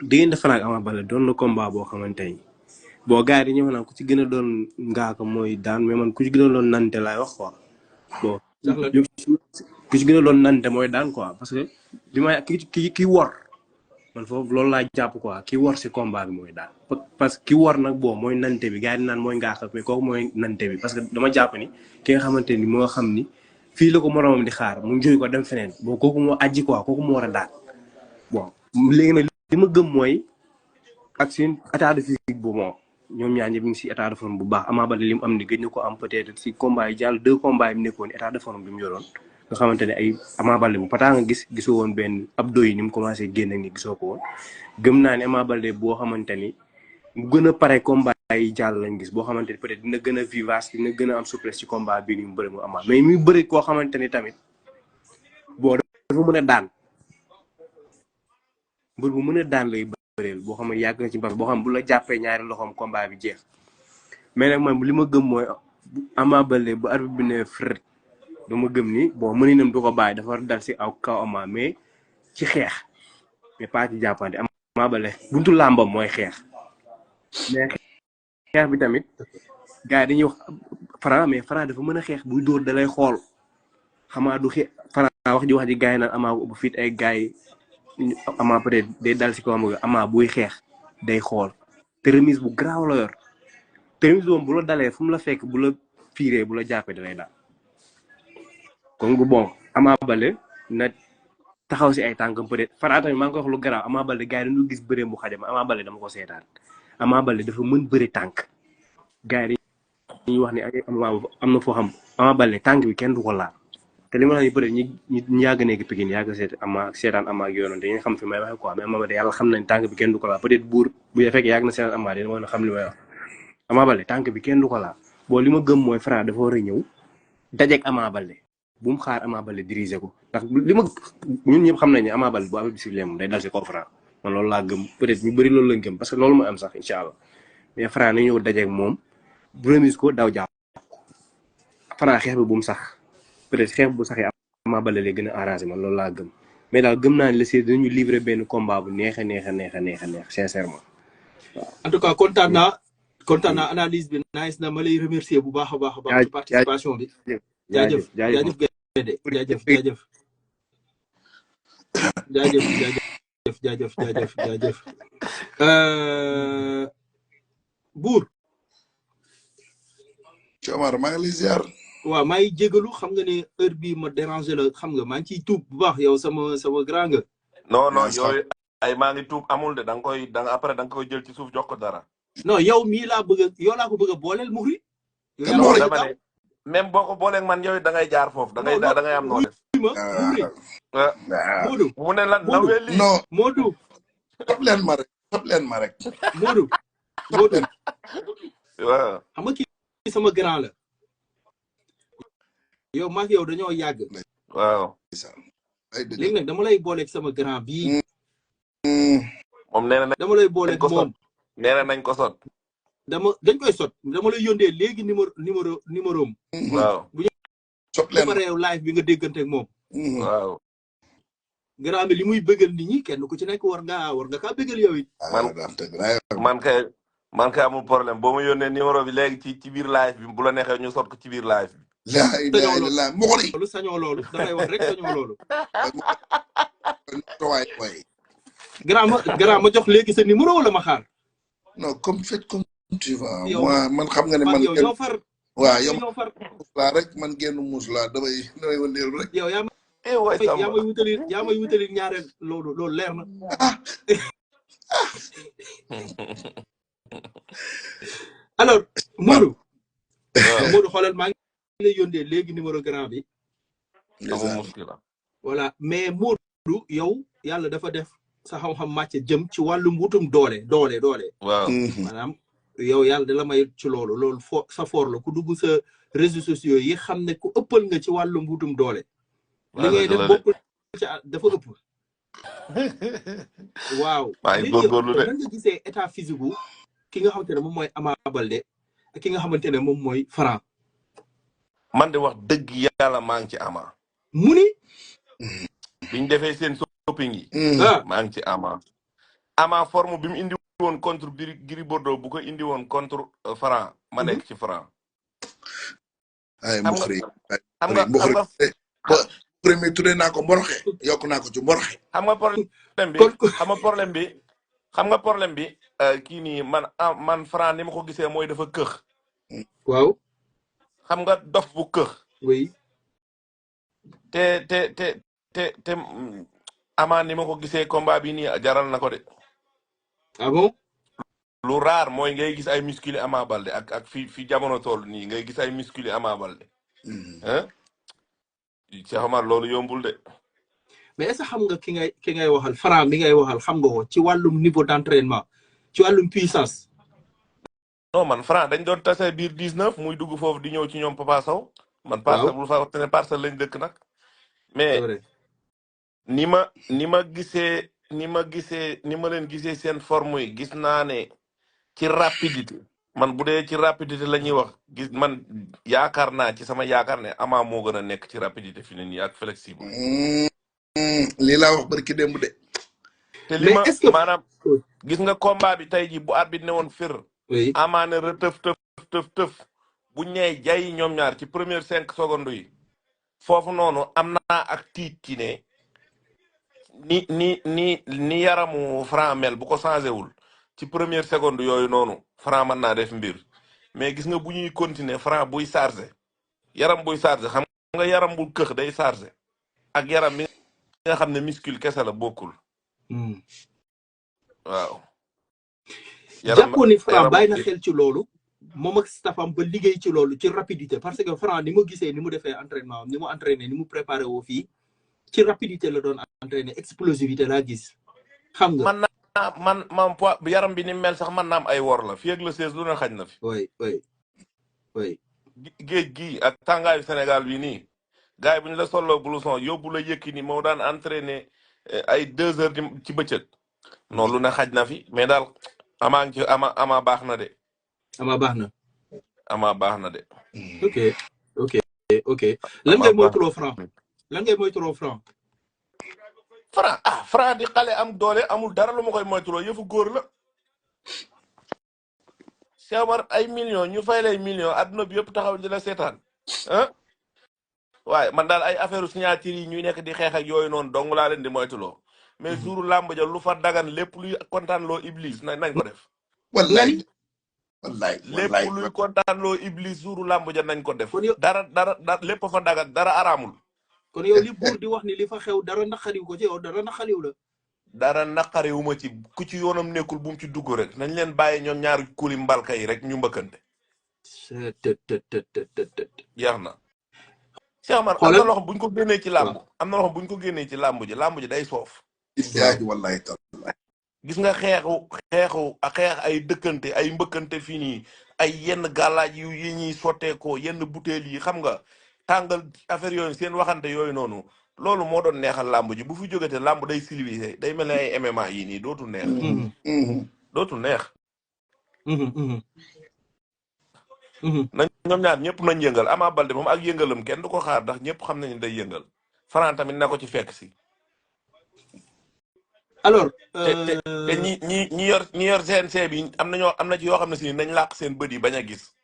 diggante Franc Ama Baldé doon na combat boo xamante ni boo gars yi dañuy wax naan ku ci gën a doon ngaaka mooy daan mais man ku ci gën a doon nante laay wax quoi bon. ku ci gën a doon nante mooy daan quoi parce que bi ma ki wor man foofu loolu laa jàpp quoi ki wor si combat bi mooy daan parce que ki wor nag boo mooy nante bi gars yi naan mooy ngaaka mais kooku mooy nante bi parce que dama jàpp ni ki nga xamante ni moo xam ni fii la ko moromam di xaar mu jóge ko dem feneen bon kooku moo aji quoi kooku moo war a daan bon léegi nag li ma gëm mooy ak seen état de physique bu bon ñoom ñaar ñëpp ñu ngi si état de forme bu baax Ama Baldé li mu am ni gëj na ko am peut-être si combat yi jàll 2 combats yi mu nekkoon état de forme bi mu yoroon nga xamante ne ay Ama Baldé bu pataa nga gisoo woon benn abdo yi ni mu commencé génn ni gisoo ko woon gëm naa ne Ama Baldé boo xamante ni mu gën a pare combat yi jàll lañ gis boo xamante ni peut-être dina gën a vivace dina gën a am souplesse ci combat bii ni mu bëri mu Ama mais muy bëri koo xamante ni tamit boo dafa mën a daan mbër bu mën a daan lay bëreel boo xam ne yàgg na ci mbas boo xam bu la jàppee ñaari loxoom combat bi jeex mais nag man li ma gëm mooy Ama Baldé bu arbitre bi ne fret dama gëm ni bon mëninam du ko bàyyi dafa war dal si aw kaw Ama mais ci xeex mais pas ci jàppante Ama Baldé buntu làmbam mooy xeex mais xeex bi tamit gars yi dañuy wax Franc mais Franc dafa mën a xeex buy dóor da lay xool xamaa du xeex Franc wax ji gars yi naan Ama bu fit ay gars yi Ama peut-être day dal si kawam Ama buy xeex day xool te remise bu garaaw la yor te remise boobu bu la dalee fu mu la fekk bu la fiiree bu la jàppee da lay daal kon bon Ama Baldé na taxaw si ay tànkam peut-être Franc tamit maa ngi koy wax lu garaaw Ama Baldé gars yi dañu gis bëree bu xajam Ama Baldé dama ko seetaan Ama Baldé dafa mën bëri tànk gars yi dañuy wax ni ay am na foo xam Ama Baldé tànk bi kenn du ko laal te li ma la ni peut-être ñi yàgg nekk Pikine yàgg seetaan Ama ak yoonoon dañuy xam fi may waxe quoi mais Ama Baldé yàlla xam nañ tànk bi kenn du ko laal peut-être buur bu fekkee yàgg na seetaan Ama dina mën a xam li may wax Ama Baldé tànk bi kenn du ko laal boo li ma gëm mooy Franc dafa war a ñëw dajeeg Ama Baldé bu mu xaar Ama Baldé diriger ko ndax li ma ñun ñëpp xam nañ ne Ama Baldé bu amee bisif leem day dal si kaw Franc man loolu laa gëm peut-être ñu bëri loolu lañ gëm parce que loolu mooy am sax incha allah mais Franc na ñëw dajeeg moom remise ko daw jàpp Franc xeex bi bu mu sax peut-être xeex bu saxee Ama Baldé lay gën a arrangé man loolu laa gëm mais daal gëm naa ne la si dañu livrer benn combat bu neex sincèrement waaw. en tout cas kontaan naa analyse bi nice na ma lay remercier bu baax a baax ci participation bi. jaajëf Buur. Omar maa ngi lay ziar. waaw maa ngi jégalu xam nga ne heure bii ma déranger la xam nga maa ngi ciy tuub bu baax yow sama grand nga. non yooyu ay maa ngi tuub amul de après da nga koy jël ci suuf jox ko dara. non yow mii laa ko bëgg a booleel Mouride. même boo ko booleeg man yow da ngay jaar foofu da ngay am noo def. Modou mu ne lan na weli. non Modou. topp leen ma rek. Modou. waaw. xam nga kii sama grand la. yow maa ngi yow dañoo yàgg. waaw. léegi nag dama lay booleeg sama grand bii. moom nee na dama lay booleeg moom. nee na nañ ko sot. dañ koy sot dama lay yóndee léegi numéro am. waaw. bu ñu dama réew live bi nga dégganteeg moom. waaw. grand bi li muy bëggal nit ñi kenn ku ci nekk war nga kaa bëggal yow it. man kay amul problème boo ma yónnee numéro bi léegi ci biir live bi bu la neexee ñu sot ko ci biir live bi. sañoo loolu dafay wax rek sañoo loolu. grand ma jox léegi sa numéro wala ma xaar. non comme tu vois moi man xam nga ne man yow ñoo far. waaw yow muslaa rek man génn muslaa damay wëndeelu rek. yow yaa may wutali ñaareel loolu leer na. alors Modou. Modou xoolal maa ngi lay yóndee léegi numéro grand bi. voilà mais Modou yow yàlla dafa def sa xam-xam màcc jëm ci wàllum wutum doole. waaw maanaam yow yàlla da la may ci loolu sa foor la ku dugg sa réseaux sociaux yi xam ne ku ëppal nga ci wàllum wutum doole. li ngay def bopp dafa ëpp. waaw. waaye góorgóorlu de nan nga gisee état physique gu ki nga xamante ne moom mooy Ama Baldé ak ki nga xamante ne moom mooy Franc. man de wax dëgg yàlla maa ngi ci Ama. mu ni. biñ defee seen shopping yi. maa ngi ci Ama. Ama forme bi mu indi woon contre Gris Bordeaux bu ko indi woon contre Franc ma nekk ci Franc. ay xam nga mbuxri xam nga mbuxri mi tuddee naa ko mboroxe yokk naa ko ci mboroxe. xam nga problème bi xam nga problème bi kii nii man Franc ni ma ko gisee mooy dafa këx. waaw. xam nga dof bu këx. oui. te Ama ni ma ko gisee combat bi nii jaral na ko de. ah bon. lu raar mooy ngay gis ay muscles Ama Baldé ak fi jamono toll nii ngay gis ay muscles Ama Baldé. Cheikh Omar loolu yombul de. mais est-ce que xam nga ki ngay waxal Franc bi ngay waxal xam nga ko ci wàllum niveau d'entraînement ci wàllum puissance. non man Franc dañ doon tase biir 19 muy dugg foofu di ñëw ci ñoom Papa Sow. man parcelle bul fa ne parcelle lañ dëkk nag. mais ni ma leen gisee seen forme yi gis naa ne ci rapidité man bu dee ci rapidité la ñuy wax gis man yaakaar naa ci sama yaakaar ne Ama moo gën a nekk ci rapidité fi ne nii ak flexible. lii laa wax barki démb de. te li ma maanaam gis nga combat bi tey ji bu arbitre ne woon fir. Ama ne retëf tëf bu ñëwee jaay ñoom ñaar ci première 5 secondes yi foofu noonu am naa ak tiit ci ne ni yaramu Franc mel bu ko changé wul ci première seconde yooyu noonu Franc mën naa def mbir mais gis nga bu ñuy continuer Franc buy chargé yaram buy chargé xam nga yaram bu këx day chargé ak yaram mi nga xam ne muscle kese la bokkul. waaw. jàppoon ni Franc bàyyi na xel ci loolu moom ak staffam ba liggéey ci loolu ci rapidité parce que Franc ni mu gisee ni mu defee entraînement ni mu entraîné ni mu préparé woo fii ci rapidité la doon entraîné explosivité laa gis. xam nga man poids yaram bi ni mel sax man naam ay wor la fii ak le 16 lu ne xaj na fi. oui. géej gi ak tàngaayu Sénégal bi nii gars yi bu ñu la solloo blouson yóbbu la Yékini moo daan entraîné ay 2 heures ci bëccëg. non lu ne xaj na fi mais daal Ama ngi ci Ama baax na de. Ama baax na. Ama baax na de. ok. lan ngay moytuloo Franc. Franc di xale am doole amul dara lu ma koy moytuloo yëfu góor la. Cheikh Omar ay millions ñu fay lay millions adduna bi yëpp taxaw di la seetaan waaye man daal ay affaire signature yi ñuy nekk di xeex ak yooyu noonu dong laa leen di moytuloo mais jouru làmb ja lu fa dagan lépp luy kontaan loo iblis nañ ko def. wallaay lépp luy kontaan loo iblis jouru làmb ja nañ ko def. dara lépp fa dagan dara araamul. kon yow li buur di wax ni li fa xew dara naqariw ko ci yow dara naqariw la. dara naqariwuma ci ku ci yoonam nekkul bu mu ci dugg rek nañ leen bàyyi ñoom ñaari kuli mbalka yi rek ñu mbëkkante. jeex na. Cheikh Omar am na loxo buñ ko génnee ci làmb. ji làmb ji day soof. wallahi gis nga xeex ay dëkkante ay mbëkkante fii nii ay yenn gàllaaj yu yi ñuy sotteekoo yenn butéel yi xam nga tàngal affaire yooyu seen waxante yooyu noonu. loolu moo doon neexal làmb ji bu fi jógete làmb day civilisé day mel ne ay MMA yi nii dootul neex. dootul neex. nañ ñoom ñaar ñëpp nañ yëngal Ama Baldé moom ak yëngalam kenn du ko xaar ndax ñëpp xam nañu day yëngal Franc tamit na ko ci fekk si. alors. te ñi yor CNG bi am na ci yoo xam ne si nañ làq seen bët yi bañ a gis.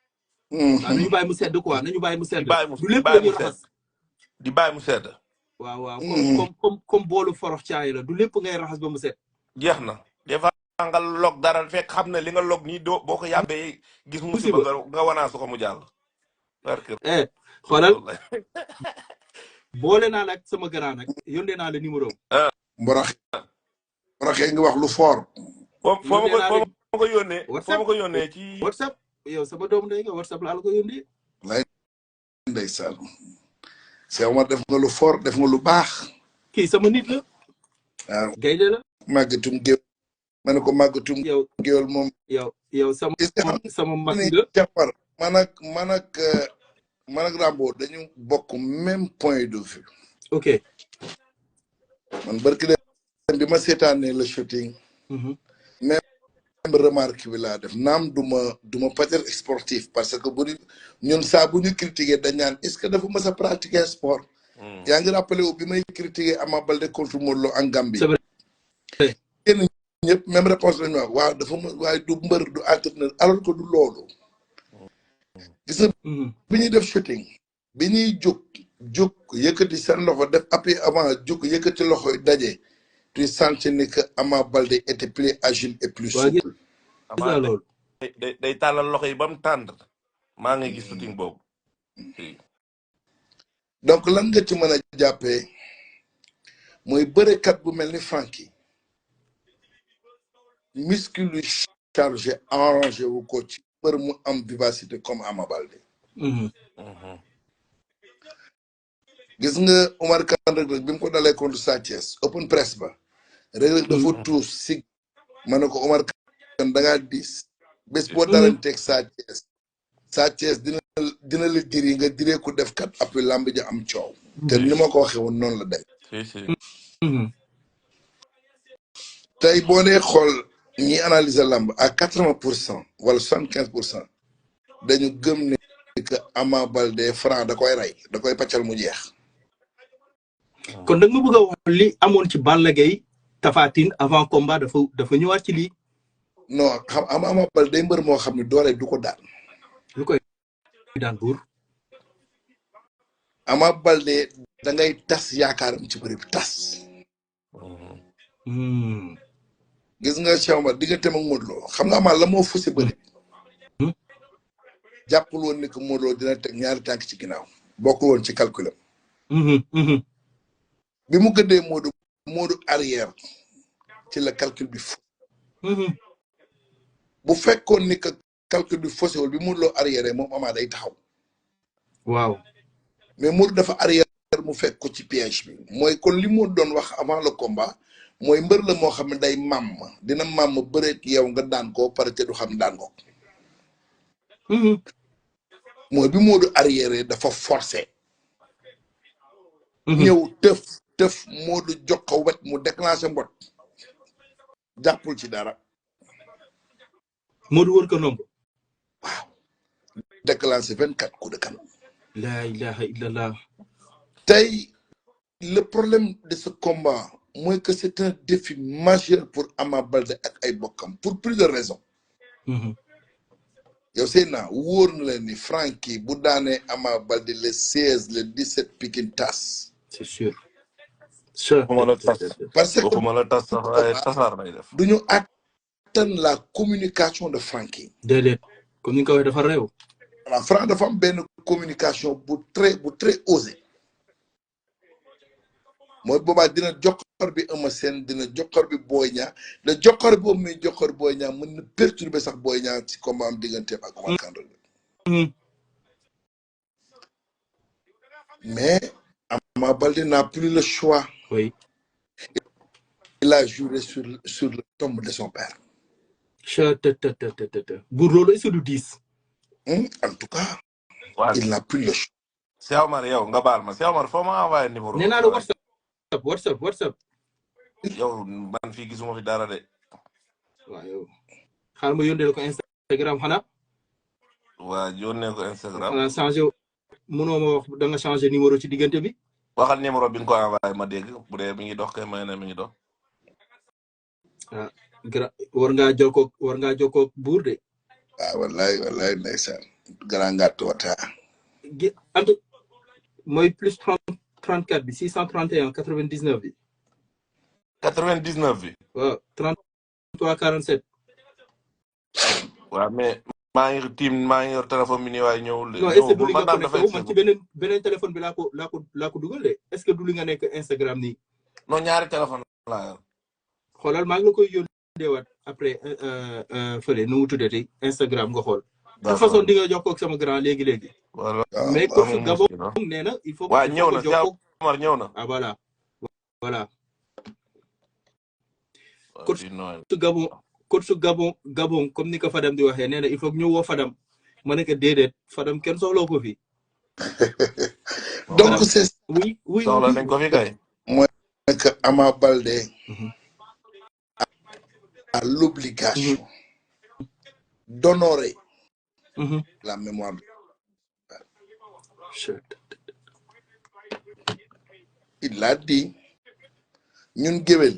nañu bàyyi mu sedd quoi nañu bàyyi mu sedd. di bàyyi mu sedd. waaw comme boolu forox caay la du lépp ngay raxas ba mu set. jeex na des fois nga log dara fekk xam ne li nga log nii doo boo ko yàbbee gis musiba nga wanaasu ko mu jàll. xoolal boole naa la ak sama grand nag yónnee naa la numéro. Mboroxe nga wax lu fort. foo ma ko yónnee ci WhatsApp yow sama doom day nga WhatsApp laa la ko yónnee. lay ndeysaan. Cheikh Omar def nga lu fort def nga lu baax. kii sama nit la. waaw gaynde la. màggatum géwél. ma ne ko màggatum géwél moom. yow sama mag nga. Jafar man ak Rambo dañu bokk même point de vue. ok. man barki bi ma seetaanee le shooting. même remarque bi laa def naam duma peut-être sportif parce que ñun saa bu ñu critiquer dañ naan est-ce que dafa mës a pratiquer sport. yaa ngi rappelé wu bi may critiquer Ama Baldé contre Modou Lô en Gambie. c'est vrai. kenn ñëpp même réponse lañu wax waaw dafa waaye du mbër du entraîneur alors que du loolu gis nga bi ñuy def shooting bi ñuy jóg yëkkati seen loxo def appui avant jóg yëkkati loxo yi daje tu sentais ni que Ama Baldé était plus agile et plus souple. Ama day tàllal loxo yi ba mu tànd maa ngi gis shooting boobu. donc lan nga ci mën a jàppee mooy bërekat bu mel ni Franky muscle yu chargé arrangé wu ko ci mbër mu am vivacité comme Ama Baldé. gis nga Omar Kane Reug Reug bi mu ko dalee contre Sa Thiès open press ba Reug Reug dafa tuus sig ma ne ko Omar Kane da ngaa diis bés boo dalanteeg Sa Thiès dina la diri nga diree ko def kat appui lamb ja am coow te ni ma ko waxee woon noonu la dem tey boo dee xool ñi analyser lamb à 80% wala 75% dañu gëm ne que Ama Baldé Franc da koy rey da koy paccal mu jeex. kon nag ma bëgg a wax li amoon ci Balla Gaye Tapha Tine avant combat dafa ñëwaat ci lii. non xam Ama Baldé mbër moo xam ne doole du ko daan. lu koy daan buur. Ama Baldé da ngay tas yaakaaram ci bëri bi tas. gis nga Cheikh Omar digganteem ak Modou Lo xam nga Ama la moo fusi bëri. jàppul woon ni que Modou Lo dina teg ñaari tànk ci ginnaaw bokkul woon ci calculam. bi mu gëddee Modou arrière ci la calcul bi fo. bu fekkoon ni que calcul bi faussé wul bi Modou Lo arrière moom Ama day taxaw. waaw. mais Modou dafa arrière mu fekk ko ci piège bi mooy kon li mu doon wax avant le combat mooy mbër la moo xam ne day màmm dina màmm bëreet yow nga daan ko pare te du xam daan ko. mooy bi Modou arrière dafa forcé. ñëw tëf Modou jox ko wet mu déclenché mbot jàppul ci dara. Modou wër ko nomb. waaw déclenché 24 coups de canon. la ilaha illallah. tey le problème de ce combat mooy que c'est un défi majeur pour Ama Baldé ak ay bokkam pour plusieurs raisons. yow seen naa wóor na leen ni Franky bu daanee Ama Baldé le 16 le 17 Pikine tas. c'est sûr. parce que waxuma la tas sax waaye tasaar lay def. du ñu attan la communication de Franky. déedéet comme ni nga ko waxee dafa réew. voilà Franc dafa am benn communication bu très osé. mooy boobaa dina joxor bi Eumeu Sène dina joxor bi Boy Niang le joxor bi boobu muy joxor Boy Niang mën na perturber sax Boy Niang ci combat am digganteem ak Omar Kane Reug Reug. mais Ama Baldé n'a plus le choix. oui. il a juré sur le tombe de son père. buur loolu est-ce que du 10. en tout cas. il n'a plus le choix. Cheikh Omar yow nga baal ma Cheikh Omar foo ma envoyé numéro. nee naa la WhatsApp. yow man fii gisuma fi dara de. waaw yow xaaral ma yónnee ko Instagram xanaa. waa yónnee ko Instagram. xanaa changé mënoo ma wax da nga changé numéro ci diggante bi. waxal numéro bi nga ko envoyé ma dégg bu dee mi ngi dox kay may na mi ngi dox. ah war ngaa jokkoo buur de. wallaay ndeysaan. grand ngàtt wata. mooy plus 34 bi 631 99 bi. 99 bi. waaw 33 47. waaw mais maa ngi yor téléphone bi nii waaye ñëwul. non est-ce que du li nga connecté man ci beneen téléphone bi laa ko dugal de est-ce que du li nga nekk Instagram nii. non ñaari téléphone laa yor. xoolal maa ngi la koy yónneewaat après fële nu mu tuddati Instagram nga xool. de toute façon di nga jokkoo ak sama grand léegi. voilà mais coach Gabon nee na il faut. waaw ñëw na Cheikh Omar ñëw na. ah voilà. coach Gabon comme ni ko Fadam di waxee nee na il faut que ñu woo Fadam ma ne ko déedéet Fadam kenn soxloo ko fi. donc c'est. oui soxla nañ ko fi kay. mooy que Ama Baldé a l'obligation d'honorer la mémoire. Il l'a dit ñun géwél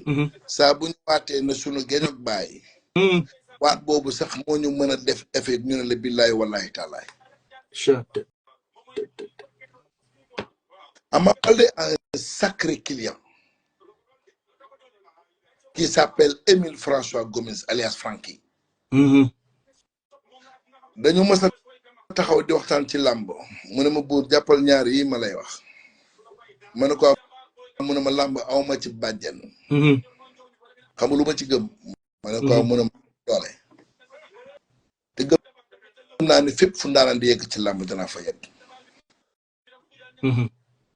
saa bu ñu waatee na sunu géñog bàyyi waat boobu sax moo ñu mën a def effet ñu ne la billaay wallahi taalaay Ama Baldé a un sacré client qui s'appelle Émile François Gomis alias Franky dañu mës a taxaw di waxtaan ci làmb mu ne ma buur jàppal ñaar yi ma lay wax ma ne ko mu ne ma làmb awma ci bàjjen xam lu ma ci gëm ma ne ko mu ne ma doole te gëm naa ne fépp fu ndaanaan di yegg ci làmb danaa fa yegg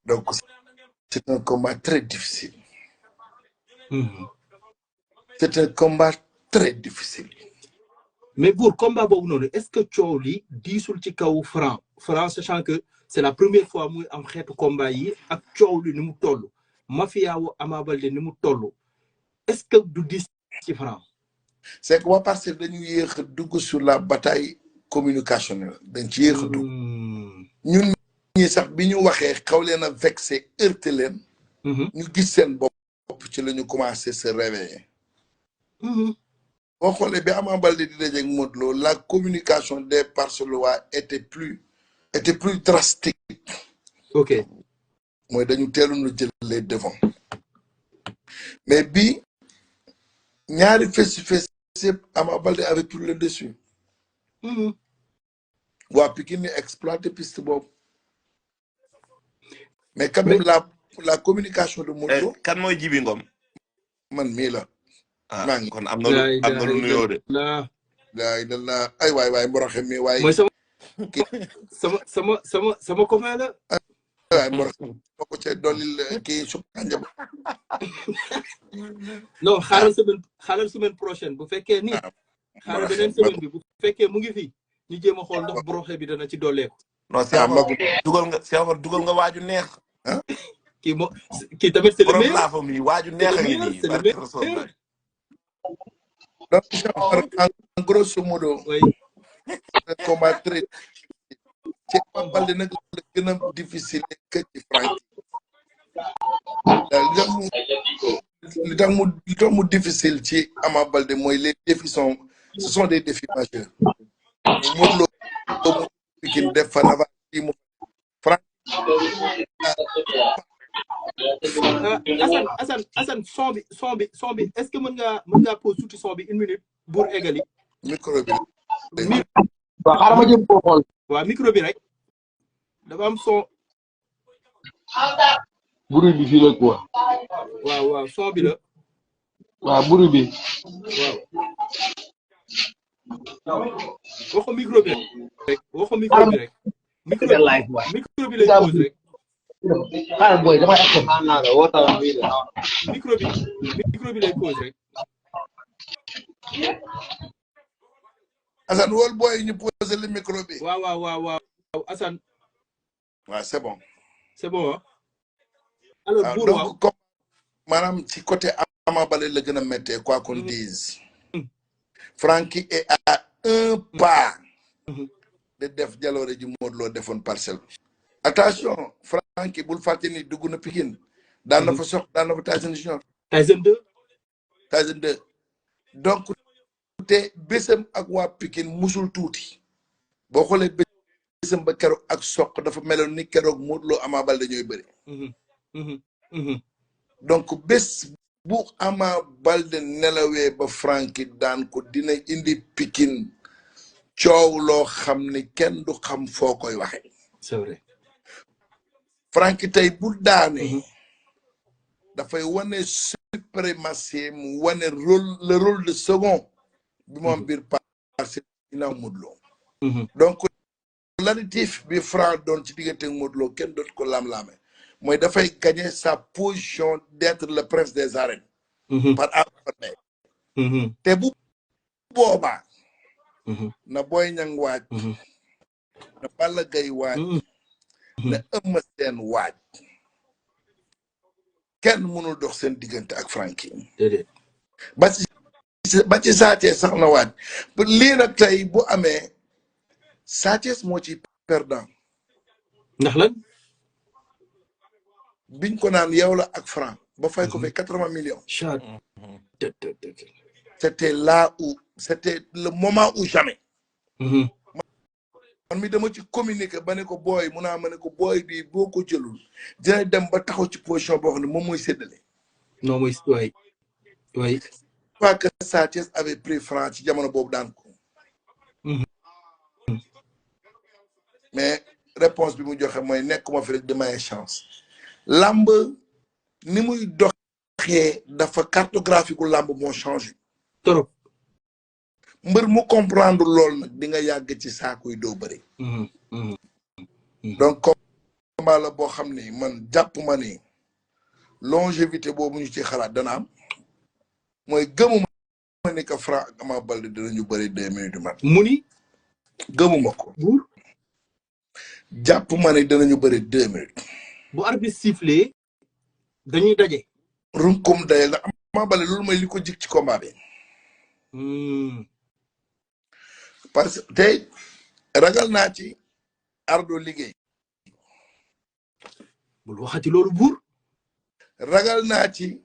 donc c'est un combat très difficile c'est un combat très difficile mais pour combat boobu noonu est-ce que coow li diisul ci kaw Franc sachant que c'est la première fois muy am xeetu combat yi ak coow li ni mu toll mafia wu Ama Baldé ni mu toll est-ce que du diis ci Franc c'est que waa parce que dañu yéex a dugg sur la bataille communicationnelle dañ ci yéex a dugg ñun ñi sax bi ñu waxee xaw leen a vexé heurté leen ñu gis seen bopp ci la ñu commencé se réveiller boo xoolee bi Ama Baldé di dajeeg Modou Lo la communication des Parcelois était plus drastique ok mooy dañu teeloon a jël les devants mais bi ñaari face-to-face yëpp Ama Baldé avait pris le dessus waa Pikine ni exploité piste boobu mais quand même la communication de Modou Lo kan mooy Jibi Ngom man mii la maa ngi kon am na lu nuyoo de laay dala ay waay mboroxe mi waay mooy sama copain la waay mboroxe moo ko ca dollil kii sukkanja ba non xaaral semaine prochaine bu fekkee ni xaaral beneen semaine bi bu fekkee mu ngi fi ñu jéem a xool ndax broxe bi dana ci dolleeku non dugal nga waaju neex kii tamit c'est le meilleur laa fa mi waaju neex a ngi nii barke Rasulullah donc en grosso modo combat très ci Ama Baldé nag la gën a difficile que ci Frank li tax mu difficile ci Ama Baldé mooy les défis ce sont des défis majeurs Modou Lo mu Pikine def fa ravage yi mu Frank Assane son bi est-ce que mën ngaa pose tuuti son bi 1 minute pour égali micro bi waaw xaaral ma jëm koo xool waaw micro bi rek dafa am son bruit bi fii la quoi waaw son bi la waaw bruit bi waaw waxo micro bi rek micro bi lay pose rek xaaral booy damay ak micro bi lay pose rek Assane wol booy ñu poser le micro bi waaw Assane waaw c'est bon alors pour donc comme maanaam ci côté Ama Baldé la gën a méttee quoi qu'on dise Franky est à 1 pas de def jaloore ji Modou Lo defoon Parcelles attention Franky bul fàtte ni dugg na Pikine daan na fa Tyson Junior Tyson 2 donc te bésam ak waa Pikine musul tuuti boo xoolee bésam ba keroog ak soq dafa meloon ni keroog Modou Lo Ama Baldé ñooy bëri donc bés bu Ama Baldé nelawee ba Franky daan ko dina indi Pikine coow loo xam ni kenn du xam foo koy waxe c'est vrai Franky tey bu daanee dafay wane suprématie mu wane le rôle de second bi mu am biir Parcelles ginnaaw Modou Lo donc l'additif bi Franc doon ci diggante Modou Lo kenn dootu ko lam-laame mooy dafay gagner sa position d'être le prince des arènes par A par B te bu boobaa na Boy Niang waaj na Balla Gaye waaj na Eumeu Sène waaj kenn mënul dox seen diggante ak Franky ba ci Sa Thiès sax na waaj lii nag tey bu amee Sa Thiès moo ci perdant ndax lan biñ ko naan yow la ak Franc ba fay ko fay 80 millions. chat. C'était là où c'était le moment où jamais. man mi dama ci communiquer ba ne ko booy mun naa ma ne ko booy bi boo ko jëlul dina dem ba taxaw ci position boo xam ne moom mooy séddale. non mooy waay waay. pas que Sa Thiès avait pris franc ci jamono boobu daan ko. mais réponse bi mu joxe mooy nekkuma fi rek de may chance. lamb ni muy doxee dafa cartographie gu lamb moo changé. trop. mbër mu comprendre lool nag di nga yàgg ci saako yi doo bëri. donc combat la boo xam ni man jàpp ma ni longévité boobu ñu ci xalaat dana am mooy gëmuma ni que Franc ak Ama Baldé dinañu bëri 2 minutes du mat. mu ni gëmuma ko. jàpp ma ni dinañu bëri 2 minutes. bu arbitre sifflé dañuy daje. runkum daye la Ama Baldé loolu mooy li ko jik ci combat bi. parce que tey ragal naa ci ardo liggéey. bul waxati loolu buur. ragal naa ci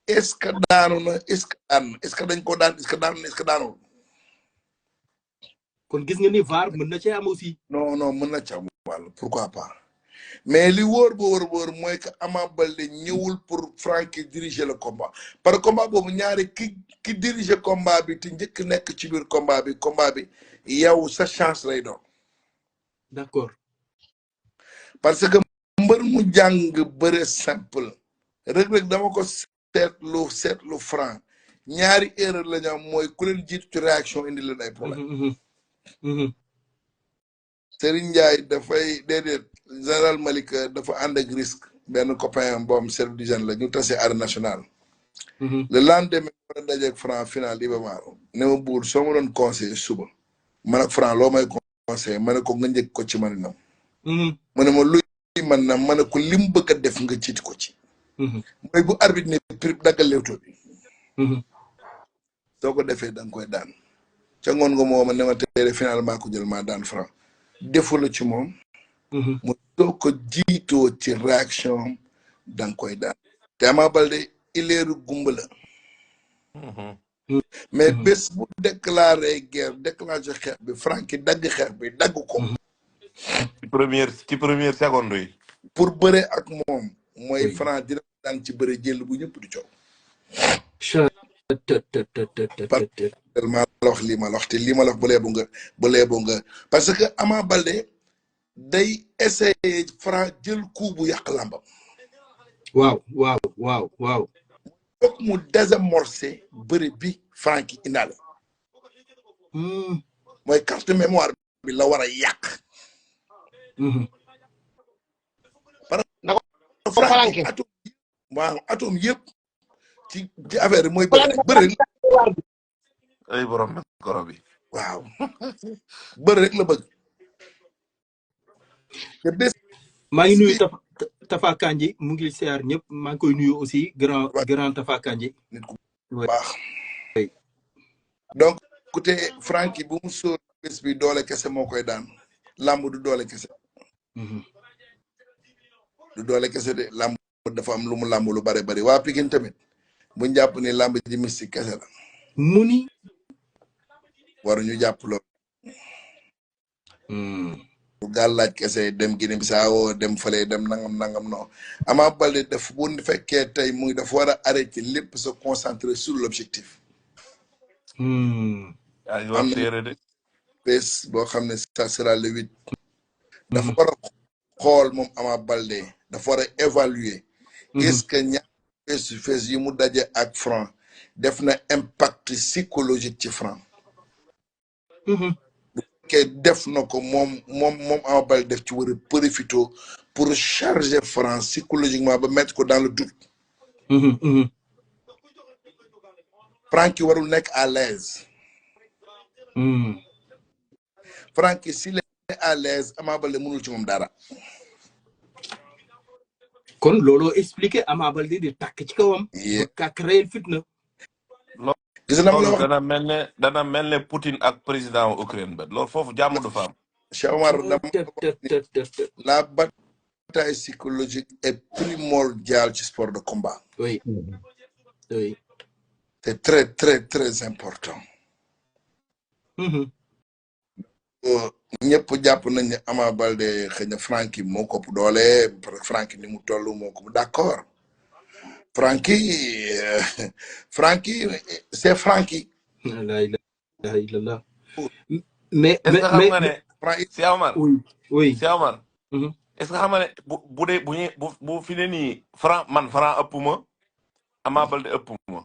est-ce que daanu na est-ce que daan na est-ce que dañ ko daan est-ce que daanu na est-ce que daanul. kon gis nga ni VAR mën na cee am aussi. non non mën na ci am wàll pourquoi pas mais li wóor ba wóor mooy que Ama Baldé ñëwul pour Franc diriger le combat parce que combat boobu ñaari ki diriger combat bi te njëkk nekk ci biir combat bi yow sa chance lay doon. d'accord. parce que mbër mu jàng bëre simple Reug Reug dama ko seetlu Franc ñaari erreur la ñu am mooy ku leen jiitu ci réaction indi leen ay problème. Serigne Ndiaye dafay déedéet général Malick dafa ànd ak risque benn copain boom service d'hygiène la ñu tase arène nationale. le lendemain ma doon dajeeg Franc final Iba Mar ne ma buur soo ma doon conseillé suba man ak Franc loo may conseillé ma ne ko nga njëkk ko ci maninam. mu ne ma luy man na ma ne ko lim bëgg a def nga ciiti ko ci. mooy bu arbitre ne prix daggal lewto bi. soo ko defee da nga koy daan. ca ngoon nga moo ma ne ma tey finalement ko jël maa daan Franc defu la ci moom. mu soo ko jiitoo ci réaction da nga koy daan. te Ama Baldé ileeru gumba la. mais bés bu déclaré guerre déclenché xeex bi Franc ki dagg xeex bi dagg ko. ci première seconde yi. pour bëre ak moom. mooy Franc dina daan ci bëre jël bu ñëpp di coow. maa la wax lii ma la wax te lii ma la wax bu leebu nga parce que Ama Baldé day essayer Franc jël coup bu yàq làmbam. waaw. foog mu désamorcer bëre bi Franc ki indaale. mooy carte mémoire bi la war a yàq. Franc atome yëpp ci affaire mooy bëre. ay borom goro bi. waaw bëre rek la bëgg. te bés. maa ngi nuyu Tafa Kandji mu ngi siyaar ñëpp maa ngi koy nuyu aussi grand Tafa Kandji. nit ku baax. donc écoutez Franc bu mu sóor bés bi doole kese moo koy daan làmb du doole kese. du doole kese de làmb dafa am lu mu làmb lu bari waa Pikine tamit bu ñu jàpp ni làmb ji mystique kese la. mu ni. waruñu jàpp loolu. bu gàllaaj kese dem Guinée Bissau dem fële dem nangam non Ama Baldé def bu fekkee tey muy dafa war a arrêter lépp se concentrer sur l'objectif. am na bés boo xam ne ça sera le 8. dafa war a xool moom Ama Baldé dafa war a évaluer. est-ce que ñaar face yi mu daje ak Franc def na impact psychologique ci Franc. que def na ko moom Ama Baldé def ci war a profité pour charger Franc psychologiquement ba mettre ko dans le doute. Franc ki warul nekk à l'aise. Franc ki s'il est à l'aise Ama Baldé mënul ci moom dara. kon looloo expliqué Ama Baldé di takk ci kawam. ka créer fitna. gis na loolu dana mel ne Poutine ak président Ukraine ba loolu foofu jàmm du fa am. Cheikh Omar la bataille psychologique est primordiale ci sport de combat. Oui. Oui. C'est très très très important. ñëpp jàpp nañ ne Ama Baldé xëy na Franky moo ko ëpp doole parce que Franky ni mu toll moo ko d'accord Franky c'est Franky. La ilaha illallah. mais est-ce que xam nga ne Franky si Omar oui si Omar est-ce que xam nga ne bu dee bu fi ne nii Franc ëpp ma Ama Baldé ëpp ma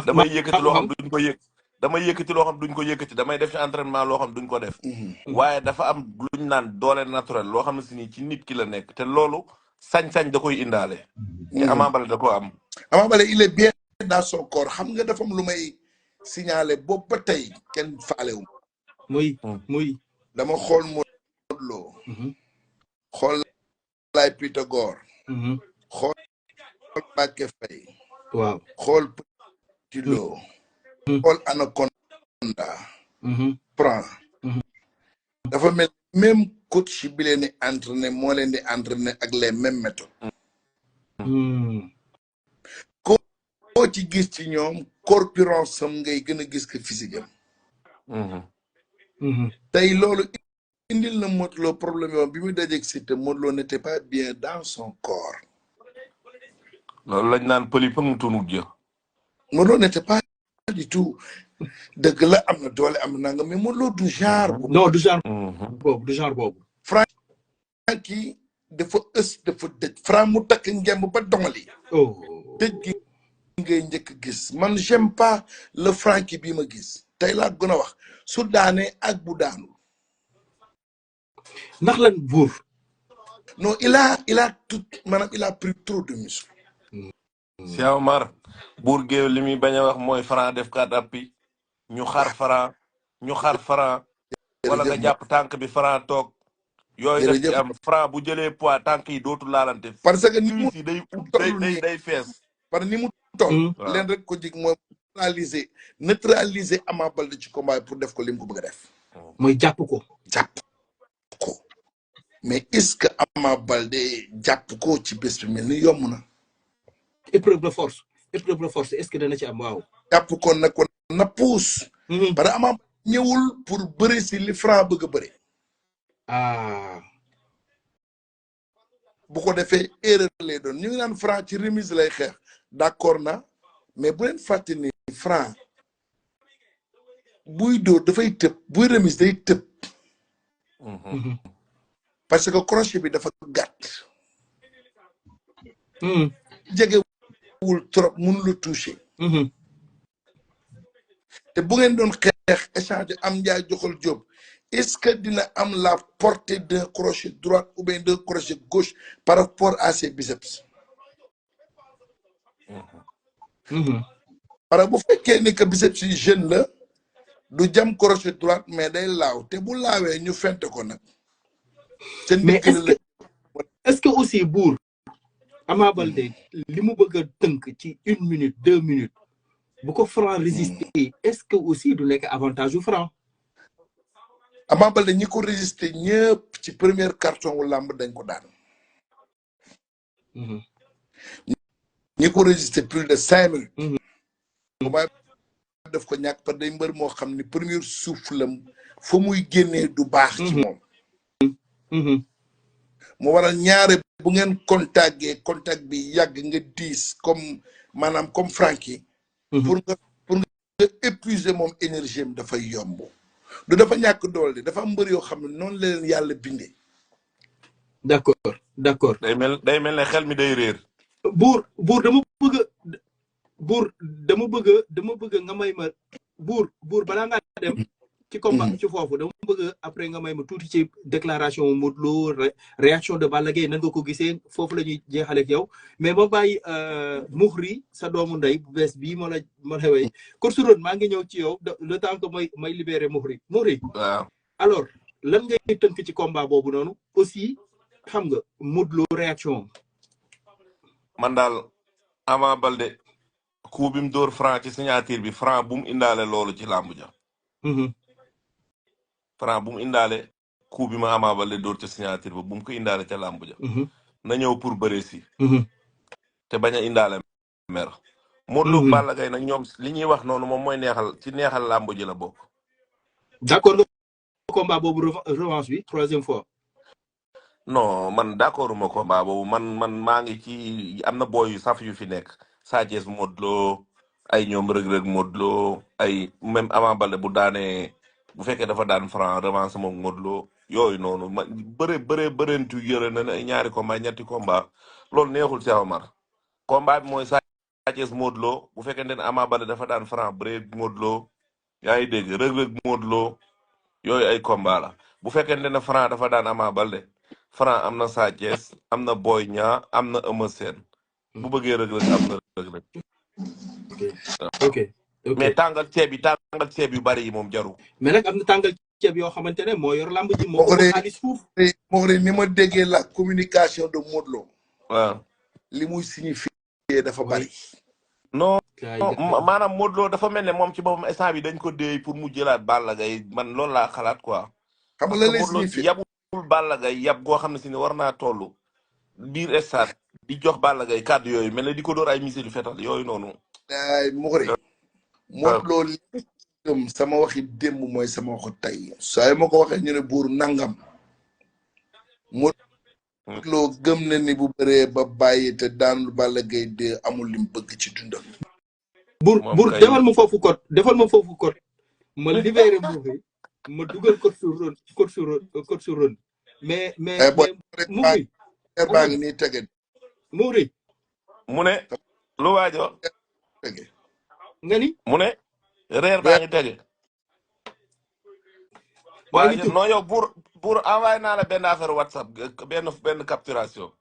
damay yëkkati loo xam duñ ko yëg damay yëkkati loo xam duñ ko yëkkati damay def ci entraînement loo xam duñ ko def waaye dafa am luñ naan doole naturel loo xam ne si nii ci nit ki la nekk te loolu sañ-sañ da koy indaale te Ama Baldé da ko am Ama Baldé il est bien dans son corps xam nga dafa am lu may signaler boobu ba tey kenn faalewu muy dama xool Modou Lo xool Laye Pythagore xool Mbacké Faye waaw xool Petit Lo xool Anaconda Franc dafa mel même coach bi leen di entraîner moo leen di entraîner ak les mêmes méthodes koo ci gis ci ñoom corpulence am ngay gën a gis que physique am tey loolu indil na Modou Lo problème yoon bi muy dajeeg Siteu Modou Lo n'était pas bien dans son corps loolu lañ naan pëli pëng tunug jë Modou Lo n'était pas du tout dëgg la am na doole am na nga mais Modou Lo du genre non du genre boobu du genre boobu Franky dafa dafa dëj Franc mu takk ngemb ba dongali dëj gi ngay njëkk gis man j'aime pas le Franky bi ma gis tey laa gën a wax su daanee ak bu daanu ndax lan buur non il a tout maanaam il a pris trop de muscle si Omar buur géew li muy bañ a wax mooy Franc def kat appi ñu xar Franc wala nga jàpp tànk bi Franc toog yooyu def ci am Franc bu jëlee poids tànk yi dootu laalante parce que ni mu yi day fees parce que ni mu toll leen rek ko jig mooy neutraliser Ama Baldé ci combat pour def ko lim ko bëgg a def mooy jàpp ko mais est-ce que Ama Baldé jàpp ko ci bés bi mel ni yomb na épreuve de force est-ce que dana ci am waaw jàpp ko nag ko na puus parce que Ama ñëwul pour bëri si li Franc bëgg a bëri bu ko defee erreur lay doon ñu ngi naan Franc ci remise lay xeex d'accord na mais bu leen fàtte ni Franc buy dóor dafay tëb buy remise day tëb parce que crochet bi dafa gàtt jegewul trop mënu la toucher te bu ngeen doon xeex échange am njaay joxal jóob est-ce que dina am la portée d'un crochet droite ou bien d'un crochet gauche par rapport à ses biceps parce que bu fekkee ni que biceps yi jeune la du jam crochet droite mais day laaw te bu laawee ñu fente ko nag mais est-ce que aussi buur Ama Baldé li mu bëgg a tënk ci 1 minute 2 minutes bu ko Franc résister est-ce que aussi du nekk avantage yu Franc Ama Baldé ñi ko résister ñëpp ci première carton wu làmb dañ ko daan ñi ko résister plus de 5 minutes ba def ko ñàkk par day mbër moo xam ni premier soufflam fa muy génnee du baax ci moom mu waral ñaare bu ngeen contact bi yàgg nga diis comme maanaam comme Franky pour nga épuiser moom énergie am dafay yomb du dafa ñàkk doole dafa am mbër yoo xam ne noonu la leen yàlla bindee d'accord day mel ne xel mi day réer buur dama bëgg nga may ma buur balaa ngaa dem ci combat ci foofu dama bëgg après nga may ma tuuti ci déclaration Modou Lo réaction de Balla Gaye nan nga ko gisee foofu la ñuy jeexale ak yow mais ma bàyyi Mouhry sa doomu ndey bu bees bii ma la way Korsuron maa ngi ñëw ci yow le temps que may libéré Mouhry waaw alors lan ngay tënk ci combat boobu noonu aussi xam nga Modou Lo réaction man daal Ama Baldé coup bi mu dóor Franc ci signature bi Franc bu mu indaale loolu ci làmb ja Franc bu mu indaale coup bi ma Ama Baldé dóor ca signature ba bu mu ko indaale ca làmb ja na ñëw pour bëree si te bañ a indaale mer Modou Lo ak Balla Gaye nag ñoom li ñuy wax noonu moom mooy neexal ci neexal làmb ji la bokk. d'accord nga combat boobu revanche bi 3e fois. non man d'accord ma combat boobu man maa ngi ci am na booy yu saf yu fi nekk Sa Thiès Modou Lo ay ñoom rëg-rëg Modou Lo ay même Ama Baldé bu daanee bu fekkee dafa daan Franc revanche moom Modou Lo yooyu noonu ma bëreentu yëre na ay ñaari combat ñetti combat loolu neexul Cheikh Omar combat bi mooy Sa Thiès Modou Lo bu fekkee ne Ama Baldé dafa daan Franc bëre Modou Lo yaa ngi dégg rëg-rëg Modou Lo yooyu ay combat la bu fekkee ne Franc dafa daan Ama Baldé Franc am na Sa Thiès am na Boy Niang am na Eumeu Sène bu bëggee rëg-rëg am na rëg-rëg ok mais tàngal ceeb yu bari yi moom jaru mais nag am na tàngal ceeb yoo xamante ne moo yor lamb ji moo ko xaalis fuuf moo ni ma déggee la communication de Modou Lo waaw li muy signifié dafa bari non maanaam Modou Lo dafa mel ne moom ci boppam instant bi dañ ko déey pour mu jëlaat Balla Gaye man loolu laa xalaat quoi xam nga la lay signifié yabul Balla Gaye yab goo xam ne si ne war naa toll biir stade di jox Balla Gaye kàddu yooyu mel ne di ko dóor ay missile fetal yooyu noonu ay Mouré Modou Lo li gëm sama waxi démb mooy sama waxu tey saa yi ma ko waxee ñu ne buur nangam Modou Lo gëm na ni bu bëree ba bàyyi te daanul Balla Gaye de amul lim bëgg ci dundam buur defal ma foofu code ma libéré Mouré ma dugal code sur ron mais Mouré baa ngi nii tege Mouré mu ne lu waajo tege nga ni mu ne reer baa ngi tege waaye non yow pour envoyé naa la benn affaire WhatsApp benn capturation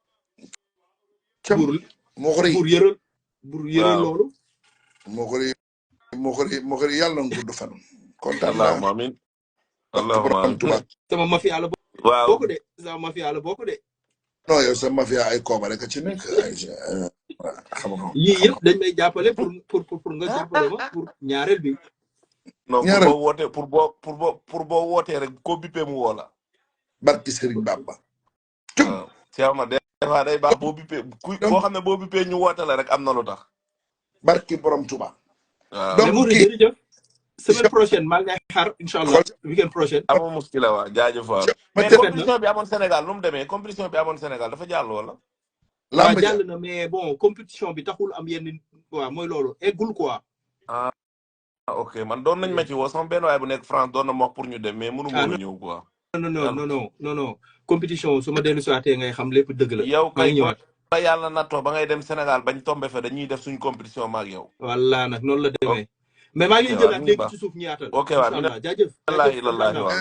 buur yëral loolu moo ko yàlla na gudd fan kontaan naa allahumma amin allahumma amin sama mafia la bokk de sama mafia la bokk de non yow sa mafia ay kooba rek ci nekk xam nga yii yëpp dañ may jàppale pour nga jàppale ma pour ñaareel bi non pour boo wootee rek ko bippee mu woo la barki Serigne Bamba waaw Cheikh ma des fois day baax boo bippee boo xam ne boo bippee ñu woote la rek am na lu tax barki borom Touba waaw donc jërëjëf semaine prochaine maa ngi lay xaar inchallah weekend prochaine amoo muskila waa jaajëf waaw mais compétition bi amoon Sénégal nu mu demee compétition bi amoon Sénégal dafa jàll wala waaw jàll na mais bon compétition bi taxul am yenn waaw mooy loolu eggul quoi ok man doon nañ ma ci woo sama benn waay bu nekk France doon na ma wax pour ñu dem mais mënu ma ñëw quoi non compétition su ma dellu siwaatee ngay xam lépp dëgg la yow kay ñëwaat ba yàlla nattoo ba ngay dem Sénégal bañ tombé fa dañuy def suñ compétition maag yow walla nag noonu la demee mais maa ngi leen jëlaat léegi ci suuf ñaatal ok waaw inshallah jaajëf waaw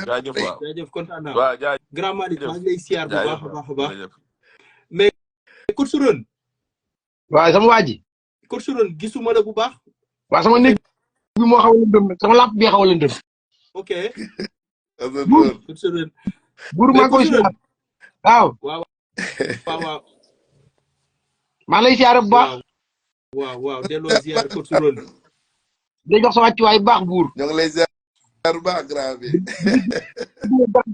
jaajëf waaw jaajëf kontaan naa waaw jaajëf grand Malick maa ngi lay siyaar bu baax a baax mais coach Ron waaw sama waa ji coach Ron gisuma la bu baax waaw sama néeg bi moo xaw a lëndëm sama lamp bi xaw a lëndëm ok coach Ron buur maa koy siyaar waaw maa lay siyaar bu baax waaw delloo ziar coach Ron day jox sa wàccuwaay bu baax buur ñoo ngi lay ziar bu baax grand bi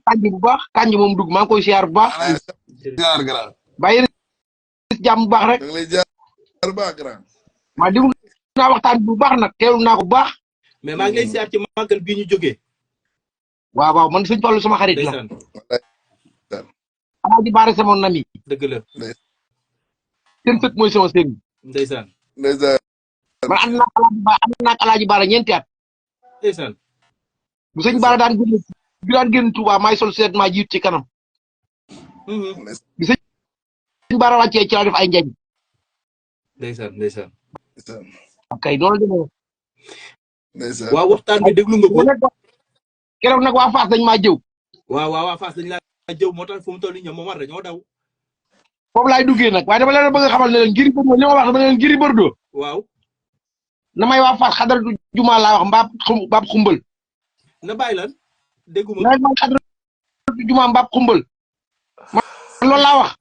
kanji bu baax kanji moom dugg maa ngi koy siyaar bu baax ziar grand bàyyi jàmm bu baax rek ñoo ngi lay ziar bu baax grand maa déglu naa waxtaan bu baax nag teelu naa ko bu baax mais maa ngi lay siyaar ci màggal bii ñu jógee waaw man sëñ Fallu sama xarit la Alaaji Baara sama nami dëgg la seen sët mooy sama sëriñ ndeysaan man ànd naa ak Alaaji Baara ñeenti at ndeysaan bu sëñ Baara daan génn Touba maay sol seet maa jiit ci kanam bi sëñ Baara wàccee ci laa def ay njañ ndeysaan kay noonu la demee waaw waxtaan bi déglu nga ko keroog nag waa Fass dañ maa jëw waaw waa Fass dañ laa jëw moo tax fu mu toll nii ñoom Momar dañoo daw foofu laay duggee nag waaye dama leen bëgg a xamal ne leen Gris Bordeaux li ma wax dama leen Gris Bordeaux waaw na may waa Fass xadaratu juma laa wax mbaab xumbal na bàyyi lan dégguma na may xadaratu juma mbaab xumbal man loolu laa wax